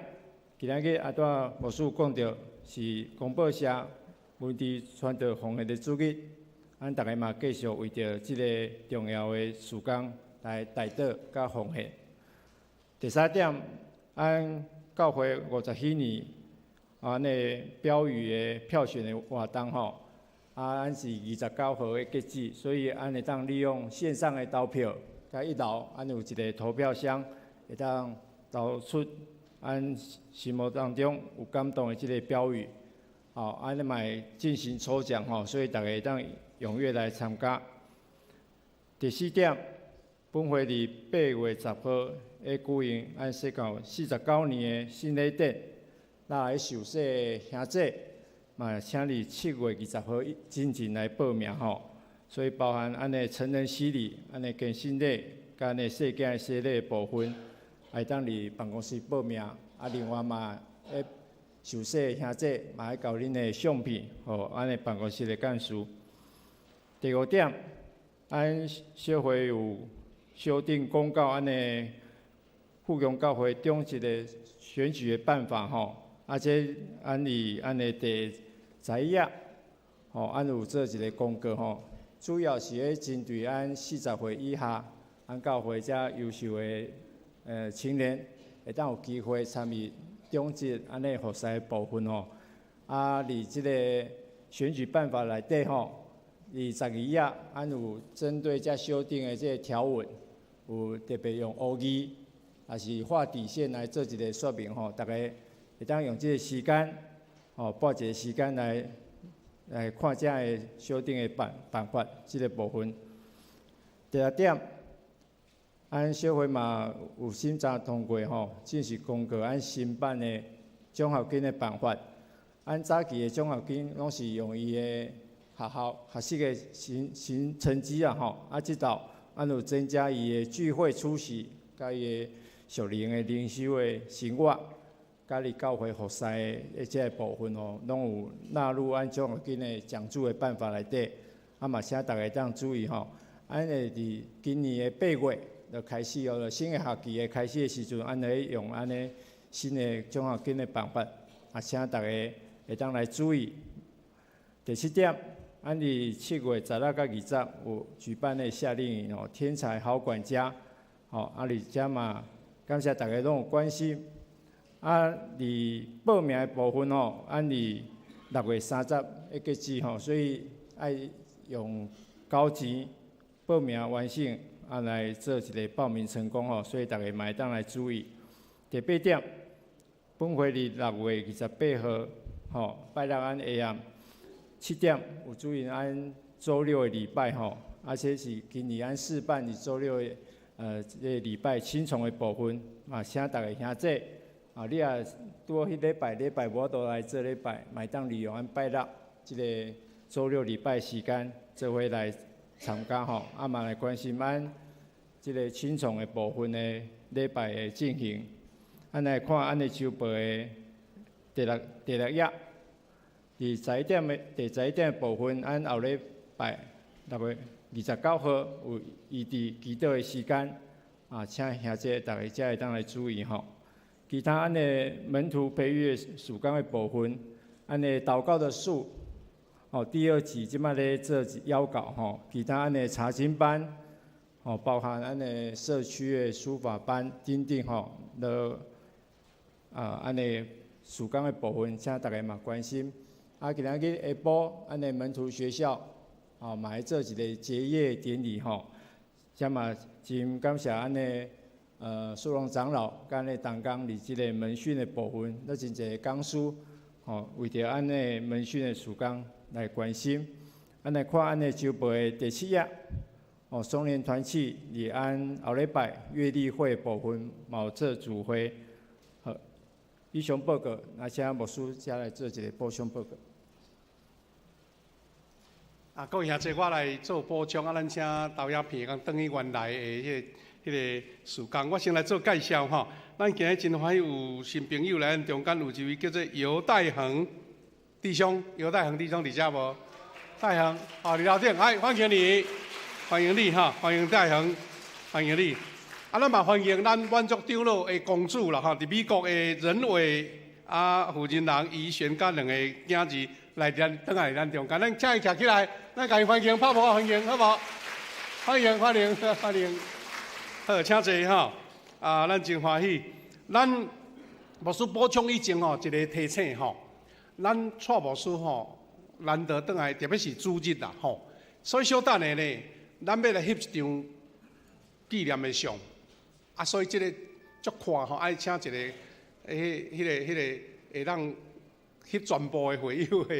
今仔日阿拄仔牧師講著是公報社文字傳道奉獻的主日，咱逐家嘛繼續為著這个重要的事工來代禱佮奉獻。第三點，咱教會50禧年，按呢標語的票選的活動吼，啊，咱是29號的截止，所以咱會當利用線上的投票，佮一樓，咱有一个投票箱，會當投出咱心目當中有感動的這个標語，吼，按呢嘛會進行抽獎吼，所以逐家會當踴躍來參加。第四點，本會佇8月10號會舉行按宣告49年的聖禮典，那來受洗的兄姊嘛，請佇7月20號進前來報名吼。所以包含按呢成人洗禮、按呢堅信禮、佮按呢細囝的洗禮的部分，會當佇辦公室報名。啊，另外嘛，咧受洗的兄姊嘛，愛交恁的相片，予按呢辦公室的幹事。第五點，按小會有修訂公告，按呢富強教會長執的選舉的辦法吼，啊，這按佇按呢第11頁，吼，按有做一个公告吼，主要是咧針對按40歲以下，按教會遮優秀的青年，會當有機會參與長執按呢服事的部分吼。啊，佇這个選舉辦法內底吼，佇12頁，按有針對這修訂的這个條文，有特別用烏字，也是畫底線來做一个說明吼，逐家會當用這个時間，吼，撥一个時間來看這个修訂的辦法這个部分。第六點，按小會嘛有審查通過吼，正式公告按新版的獎學金的辦法。按早期的獎學金攏是用伊的學校學習的新成績啊吼，啊，這道按有增加伊的聚會出席，佮伊的屬靈的靈修的生活，佮佇教會服事的這个部分吼，攏有納入按獎學金的獎助的辦法內底。啊嘛，請逐家當注意吼，按會佇今年的8月就開始哦，新的學期的開始的時陣，按會用按呢新的獎學金的辦法，啊，請逐家會當來注意。第七點，按佇7月16佮20有舉辦的夏令營哦，天才好管家，吼，啊，佇遮嘛，感謝逐家攏有關心。啊，佇報名的部分吼，按佇6月30會截止吼，所以愛用交錢報名完成，啊來做一个報名成功吼，所以逐家嘛會當來注意。第八點，本會佇6月28號，吼，拜六按下暗7點有舉行按週六的禮拜吼，啊，這是今年按試辦佇週六的這个禮拜青創的部分，嘛請逐家兄姊，啊，你若拄好彼禮拜禮拜無法度來做禮拜，嘛會當利用按拜六這个週六禮拜時間做伙來參加吼，啊嘛來關心按這个青創的部分的禮拜的進行。咱來看按的週報的第六頁，佇11點的第十一點的部分，按後禮拜6月29號有醫治祈禱的時間，啊，請兄姊逐家才會當來注意吼。其他按的門徒培育事工的部分，按的禱告的樹，哦，第二集這擺咧做邀稿吼。其他按的查經班，哦，包含按的社區的書法班等等吼，都啊，按的事工的部分，請逐家嘛關心。啊，今仔日下晡按的門徒學校，哦，嘛會做一个結業典禮吼。這嘛真感謝按的蘇榮長老佮按的同工佇這个門訓的部分，那真濟講師，吼，為著按的門訓的事工，來關心。咱來看咱的週報的第七頁，哦，松年團契禮安後禮拜月例會部分卯做主會。好，以上報告，那請牧師再來做一個補充報告。啊，各位兄弟，我來做補充啊，咱請導演片講轉去原來的彼個時間，我先來做介紹吼。咱今日真歡喜有新朋友來咱中間，有一位叫做尤代恆弟兄，尤代恆弟兄佇遮無？代恆，哦，佇樓頂，哎，歡迎你，歡迎你哈，歡迎代恆，歡迎你。啊，咱嘛歡迎咱滿足長老的公主啦吼，佇美國的任偉啊，婦人人怡璇佮兩個囝兒來咱轉來咱中間，咱請伊徛起來，咱共伊歡迎，拍鼓歡迎，好無？歡迎歡迎歡迎，好，請坐吼。啊，咱真歡喜。咱牧師補充以前吼，一個提醒吼，咱蔡牧師吼難得轉來，特別是主日啦吼。所以小等下呢，咱欲來翕一張紀念的相。啊，所以這个足快吼，愛請一個彼個會當翕全部的會友的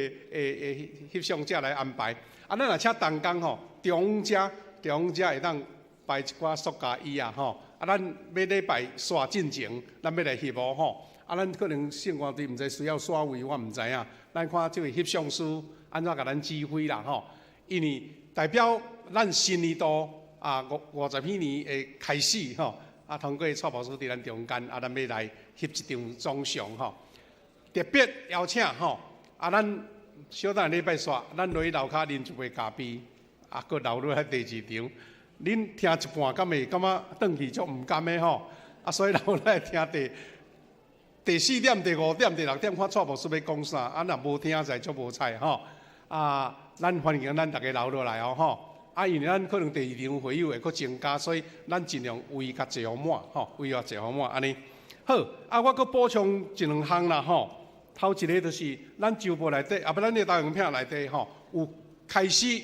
翕相者來安排。啊，咱若請同工吼，中者中者會當擺一寡塑膠椅啊吼。啊，咱欲禮拜煞進前，咱欲來翕哦吼。啊，咱可能聖歌隊毋知需要煞位，我毋知影。咱看這位翕相師按怎共咱指揮啦吼。因為代表咱新年度啊五十禧年的開始吼。啊，通過蔡牧師佇咱中間，啊，咱欲來翕一張總相吼。特別邀請吼，啊，咱小等禮拜煞，咱落去樓跤啉一杯咖啡，啊，閣留落來第二場。恁聽一半，敢會感覺轉去足毋甘的吼？啊，所以留落來聽第四點、第五點、第六點，看蔡牧師欲講啥。啊，若無聽就足無彩吼。啊，咱歡迎咱逐家留落來哦吼。啊，因為咱可能第二場會友會閣增加，所以咱盡量位共坐予滿吼，位共坐予滿按呢。好，啊，我閣補充一兩項啦吼。頭一個就是咱週報內底，啊不，咱的投影片內底吼，有開始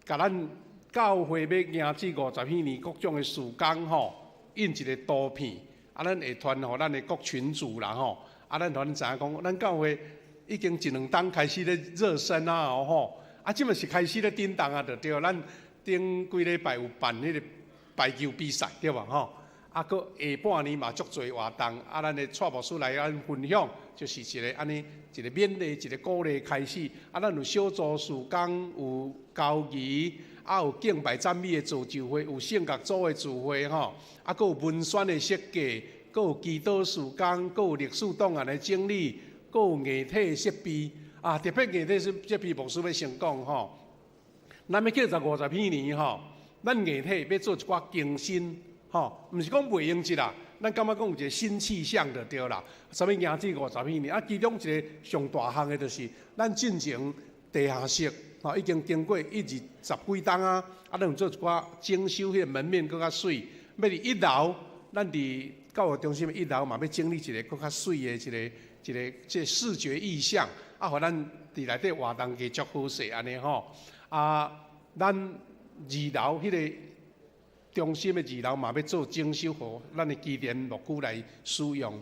共咱教會欲迎這五十禧年各種的事工吼，印一個圖片，啊，咱會傳予咱的各群組啦吼，啊，咱予恁知影講，咱教會已經一兩冬開始咧熱身啊吼。啊，這馬是開始咧震動啊，就對。咱頂幾禮拜有辦彼個排球比賽，對無吼？啊，閣下半年嘛足濟活動，啊，咱的蔡牧師來咱分享，就是一個按呢，一個勉勵，一個鼓勵開始。啊，咱有小組事工，有交誼，啊，有敬拜讚美的造就會，有聖樂組的聚會吼，啊，閣有文宣的設計，閣有祈禱事工，閣有歷史檔案的整理，閣有硬體的設備。啊，特別硬體設備，牧師欲先講吼，咱欲慶祝五十禧年吼，咱硬體欲做一寡更新吼，毋是講袂用得啦，咱感覺講有一個新氣象就對啦。啥物迎這五十禧年啊，其中一個上大項的就是咱進前地下室吼，已經經過一二十幾冬啊，啊，咱有做一寡整修，彼個門面閣較媠。欲佇一樓，咱佇教育中心的一樓嘛，欲整理一個閣較媠的一個這個視覺意象。啊，予咱佇內底活動加足好勢按呢吼。啊，咱二樓彼個中心的二樓嘛，欲做整修，予咱的基層牧區來使用。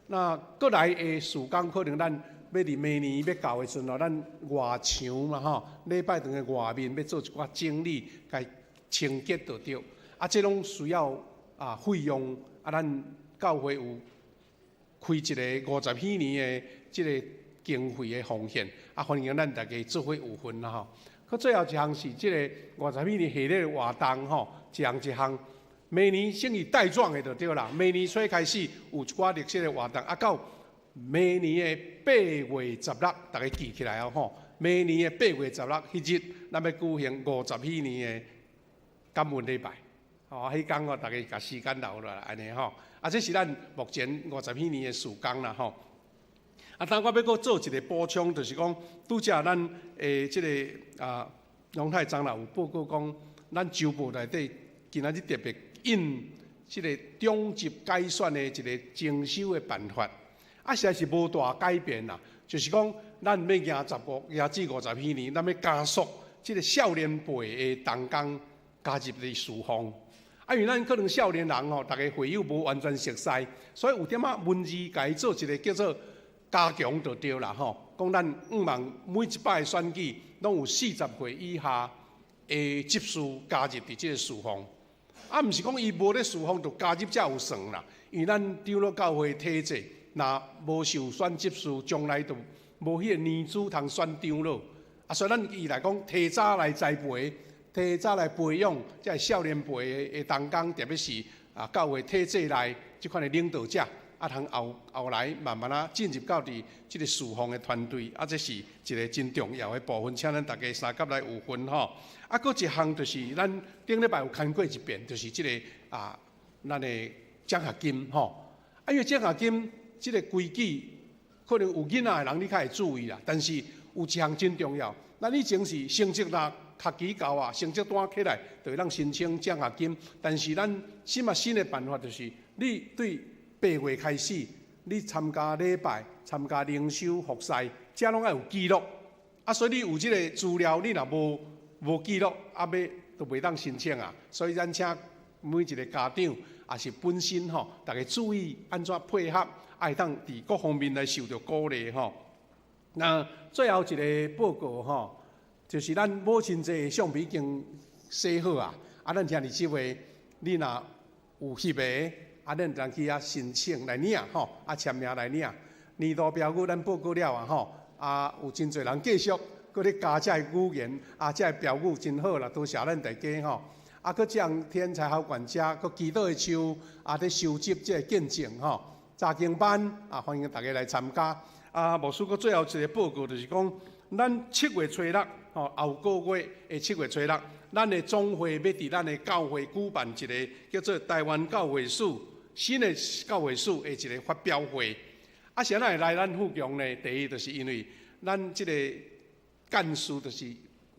那閣來的事工，可能咱欲佇明年欲到的時陣吼，咱外牆嘛吼，禮拜堂的外面欲做一寡整理，共清潔就對。啊，這攏需要啊費用。啊，咱教會有開一個五十禧年的這個經費的奉獻，啊，歡迎咱逐家做伙有份啦吼。閣最後一項是這個五十禧年系列活動吼，一項一項，明年先以帶狀的就對啦。明年初開始有一寡綠色的活動，啊，到明年的8月16，逐家記起來哦吼。明年的八月十六彼日，咱欲舉行五十禧年的感恩禮拜。吼，彼工哦，逐家共時間留落來按呢吼。啊，這是咱目前五十禧年的事工啦吼。啊，當我欲閣做一個補充，就是講，拄才咱的這個啊，楊太長老有報告講，咱週報內底今仔日特別印這個中級改選的一個徵收的辦法，啊，實在是無大改變啦。就是講，咱欲迎十五、迎至五十禧年，咱欲加速這個少年輩的同工加入佇事奉。啊，因為咱可能少年人吼，逐家會友無完全熟似，所以有點仔文字共伊做一個叫做。加強就對啦吼。講咱向望每一擺選舉，攏有40歲以下的執事加入佇這个事奉。啊，毋是講伊無咧事奉就加入才有算啦。因為咱長老教會體制，若無受選執事，將來就無彼個年資通選長老。啊，所以咱伊來講，提早來栽培，提早來培養，這个少年輩的同工，特別是啊教會體制內這款的領導者，啊，通後後來慢慢仔進入到佇這个事奉的團隊，啊，這是一个真重要的部分，請咱大家相佮來有份吼。啊，閣一項就是咱頂禮拜有牽過一遍，就是這个啊，咱的獎學金吼。啊，因為獎學金這个規矩，可能有囡仔的人你較會注意啦，但是有一項真重要，咱以前是成績若學期到啊，成績單起來就會當申請獎學金。但是咱這馬新的辦法就是，你對8月開始，你參加禮拜、參加靈修、服侍，這攏愛有記錄。啊，所以你有這個資料，你若無記錄，啊，欲就袂當申請啊。所以咱請每一個家長，也是本身吼，大家注意按怎配合，會當佇各方面來受著鼓勵吼。那最後一個報告吼，就是咱母親節的相片已經洗好啊。啊，咱聽日這話，你若有翕的，啊，咱通去遐申請來領吼，啊，簽名來領。年度標語咱報告了啊吼，啊，有真濟人繼續閣咧加這个語言，啊，這个標語真好啦，多謝咱大家吼。啊，閣這樣天才好管家，閣祈禱的樹，啊，咧收集這个見證吼。查經班啊，歡迎大家來參加。啊，牧師閣最後一個報告就是講，咱7月初六，吼，後個月的7月初六，咱的總會欲佇咱的教會舉辦一個叫做台灣教會史新的教會史的一個發表會。啊，啥人會來咱富強呢？第一就是因為咱這個幹事就是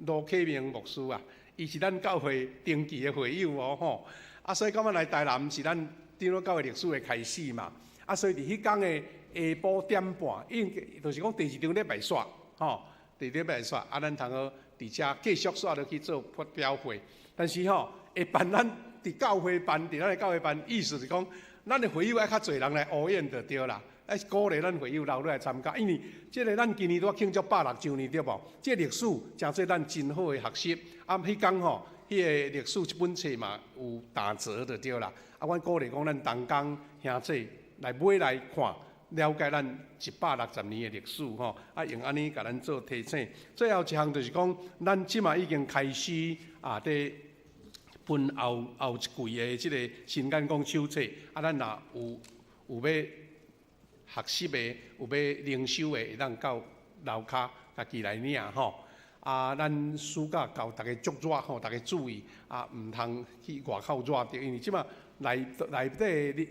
盧啟明牧師啊，伊是咱教會長期的會友哦吼。啊，所以感覺來台南是咱長老教會歷史的開始嘛。啊，所以佇彼工的下晡點半，應就是講第二場禮拜煞，吼，第二禮拜煞，啊，咱通好佇遮繼續煞落去做發表會。但是吼，會辦咱佇教會辦，佇咱的教會辦，意思是講，咱的會友愛較濟人來烏演就對啦。愛鼓勵咱會友留落來參加，因為這个咱今年拄仔慶祝160週年對無？這个歷史誠做咱真好的學習。啊，彼工吼，彼个歷史這本冊嘛有打折就對啦。啊，阮鼓勵講咱同工兄弟來買來看，了解咱160年的歷史吼。啊，用按呢共咱做提醒。最後一項就是講，咱這馬已經開始啊，佇分後後一季的這个新眼光手冊。啊，咱若有欲學習的，有欲靈修的，會當到樓跤家己來領吼。啊，咱暑假到逐家足熱吼，逐家注意啊，毋通去外口熱著，因為這馬內內底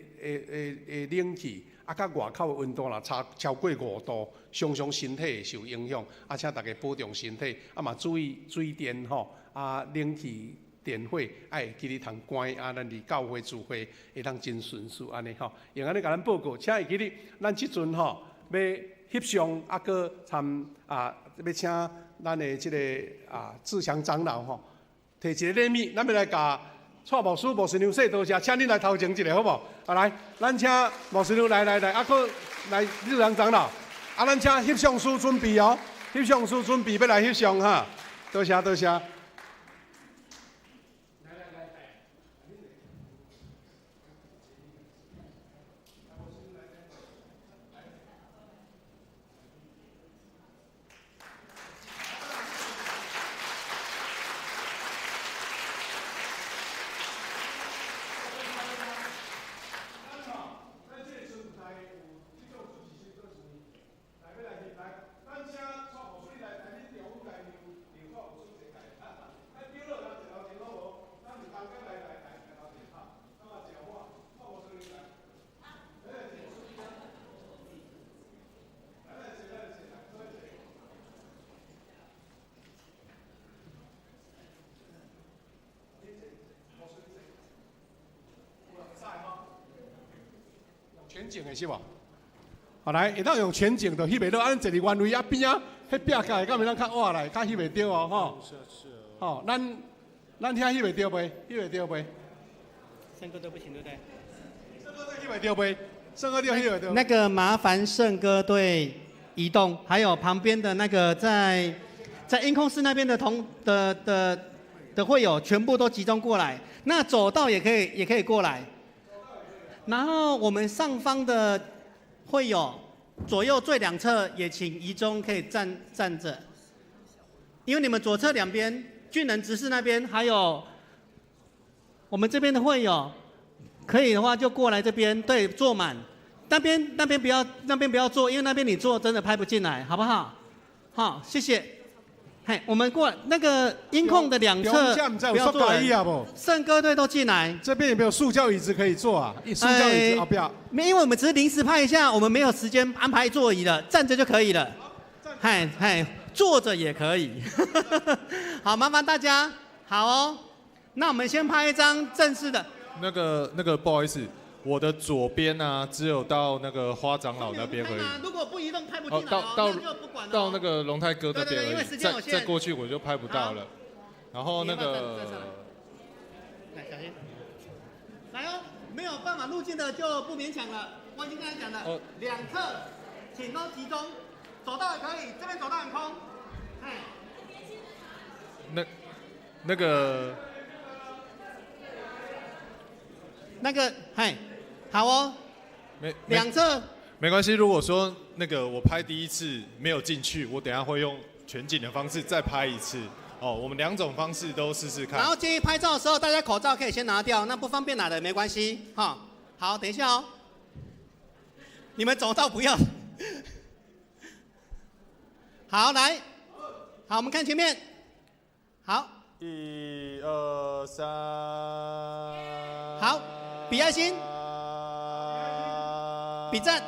的冷氣啊，佮外口的溫度若差超過5度，常常身體會受影響。啊，請大家保重身體，啊嘛注意水電吼，啊冷氣。電火愛會記得通關啊！咱佇教會聚會會當真順遂按呢吼。用按呢共咱報告，請會記得咱這陣吼欲翕相啊，閣參啊，欲請咱的這个啊志強長老吼，提一个禮物，咱欲來共蔡牧師、牧師娘說多謝，請恁來頭前一下好無？啊來，咱請牧師娘來來來，啊閣來志強長老，啊咱請翕相師準備哦，翕相師準備欲來翕相哈，多謝多謝。全景的是無？好來，會當用全景就翕袂落，啊，咱坐佇原位啊邊仔，彼壁角敢袂當較倚來，較翕袂著哦，吼。吼，咱遐翕袂著袂？翕袂著袂？三個都不行，對不對？三個都翕袂著袂？圣歌队那个。那个麻烦圣歌队移动，还有旁边的那个在音控室那边的同的的的会友，全部都集中过来。那走道也可以过来。然后我们上方的会友左右最两侧也请移中可以站着，因为你们左侧两边俊能执事那边还有我们这边的会友，可以的话就过来这边，对，坐满。那边不要，那边不要坐，因为那边你坐真的拍不进来，好不好？好，谢谢。嘿，我们过那个音控的两侧不要坐人，圣歌队都进来。这边有没有塑胶椅子可以坐啊？塑胶椅子啊，不要。没，因为我们只是临时拍一下，我们没有时间安排座椅了，站着就可以了。嗨嗨，坐着也可以。好，麻烦大家，好哦。那我们先拍一张正式的。那个，不好意思，我的左边呢，只有到那个花长老那边而已。如果不移动拍不进来。到那个龙泰哥那边而已，再过去我就拍不到了。然后那个，来，小心，来哦，没有办法入镜的就不勉强了。我已经跟他讲了，两侧请都集中，走道也可以，这边走道很空。那个。那个，嘿，好哦，没两侧没关系。如果说那个我拍第一次没有进去，我等下会用全景的方式再拍一次。哦，我们两种方式都试试看。然后建议拍照的时候，大家口罩可以先拿掉，那不方便拿的没关系。哈，好，等一下哦，你们走道不要。好，来，好，我们看前面，好，一二三，好。比爱心，比赞，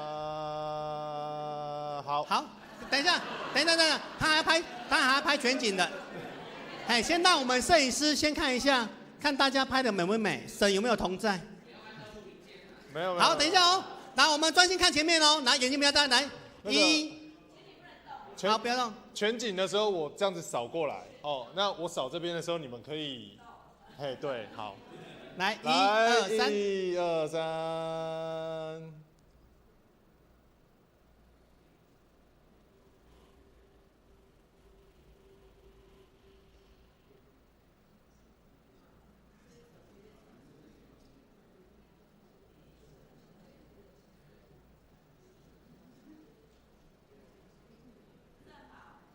好，好，等一下，等一下，等一下，他还拍，他还拍全景的，哎，先让我们摄影师先看一下，看大家拍的美不美，神有没有同在？没有。好，等一下哦，来，我们专心看前面哦，来，眼睛不要眨，来，一，好，不要动。全景的时候我这样子扫过来，哦，那我扫这边的时候你们可以，嘿，对，好。来，一二三，一二三。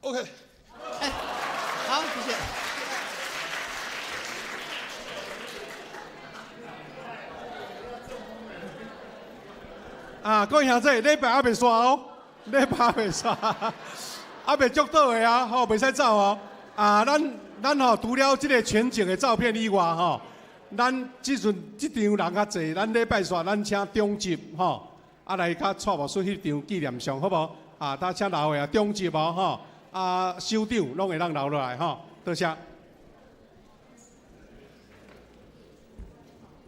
OK。哎，好，谢谢。啊，各位兄弟，礼拜犹未煞哦，礼拜犹未煞，犹未祝祷的啊，吼，袂使走哦。啊，咱吼，除了这个全景的照片以外，吼，咱这阵这场人较济，咱礼拜煞咱请中执吼，啊来佮蔡牧师翕张纪念相，好无？啊，他请留的啊，中执哦，吼，啊，首长拢会当留落来，吼，多谢。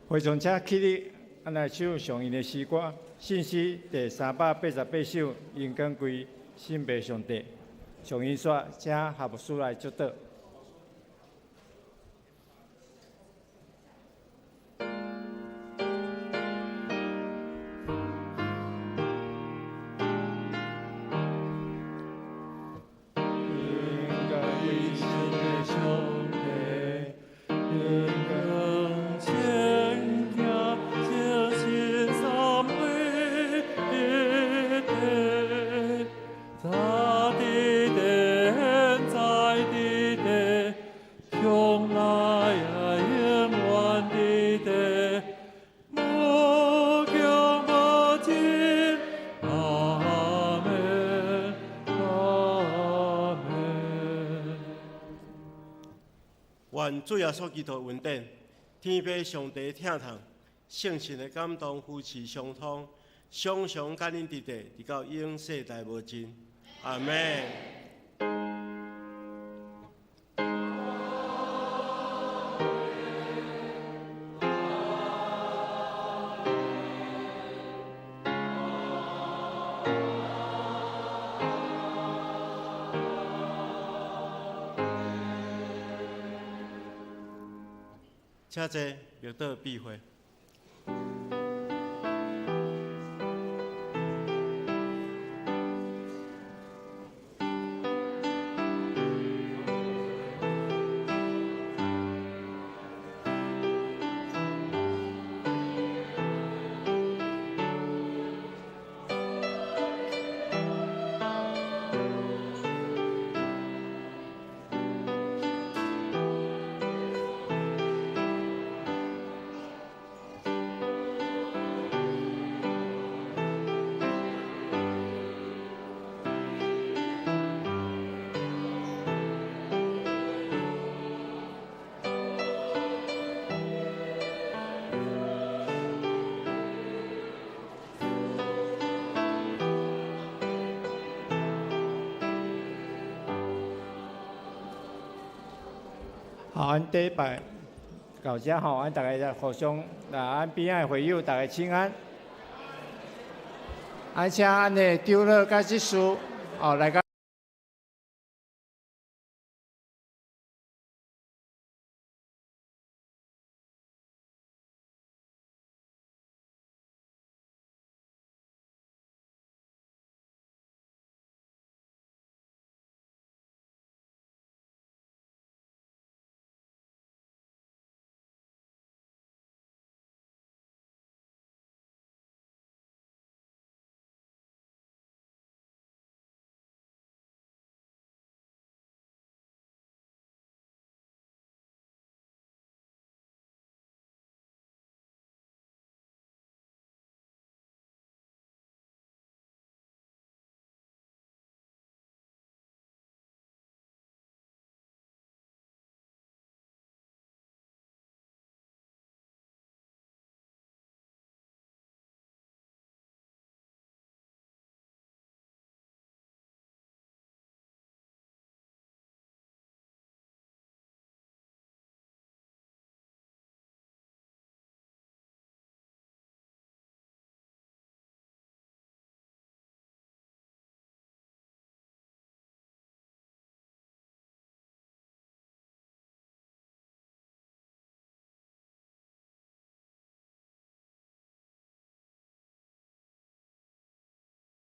会众请起立，咱来唱上音的诗歌。信诗第388首，荣光归圣父上帝。上音煞，请何牧师来祝祷。愿主耶稣基督恩典，天父上帝疼痛，圣神的感动扶持相通，常常佮恁伫伫，直到永世代无尽。阿们。请坐，默祷闭会。好，按禮拜到遮吼，按逐家互相，啊，按邊仔的會友，逐家請安。按請按的長老佮執事，哦，來到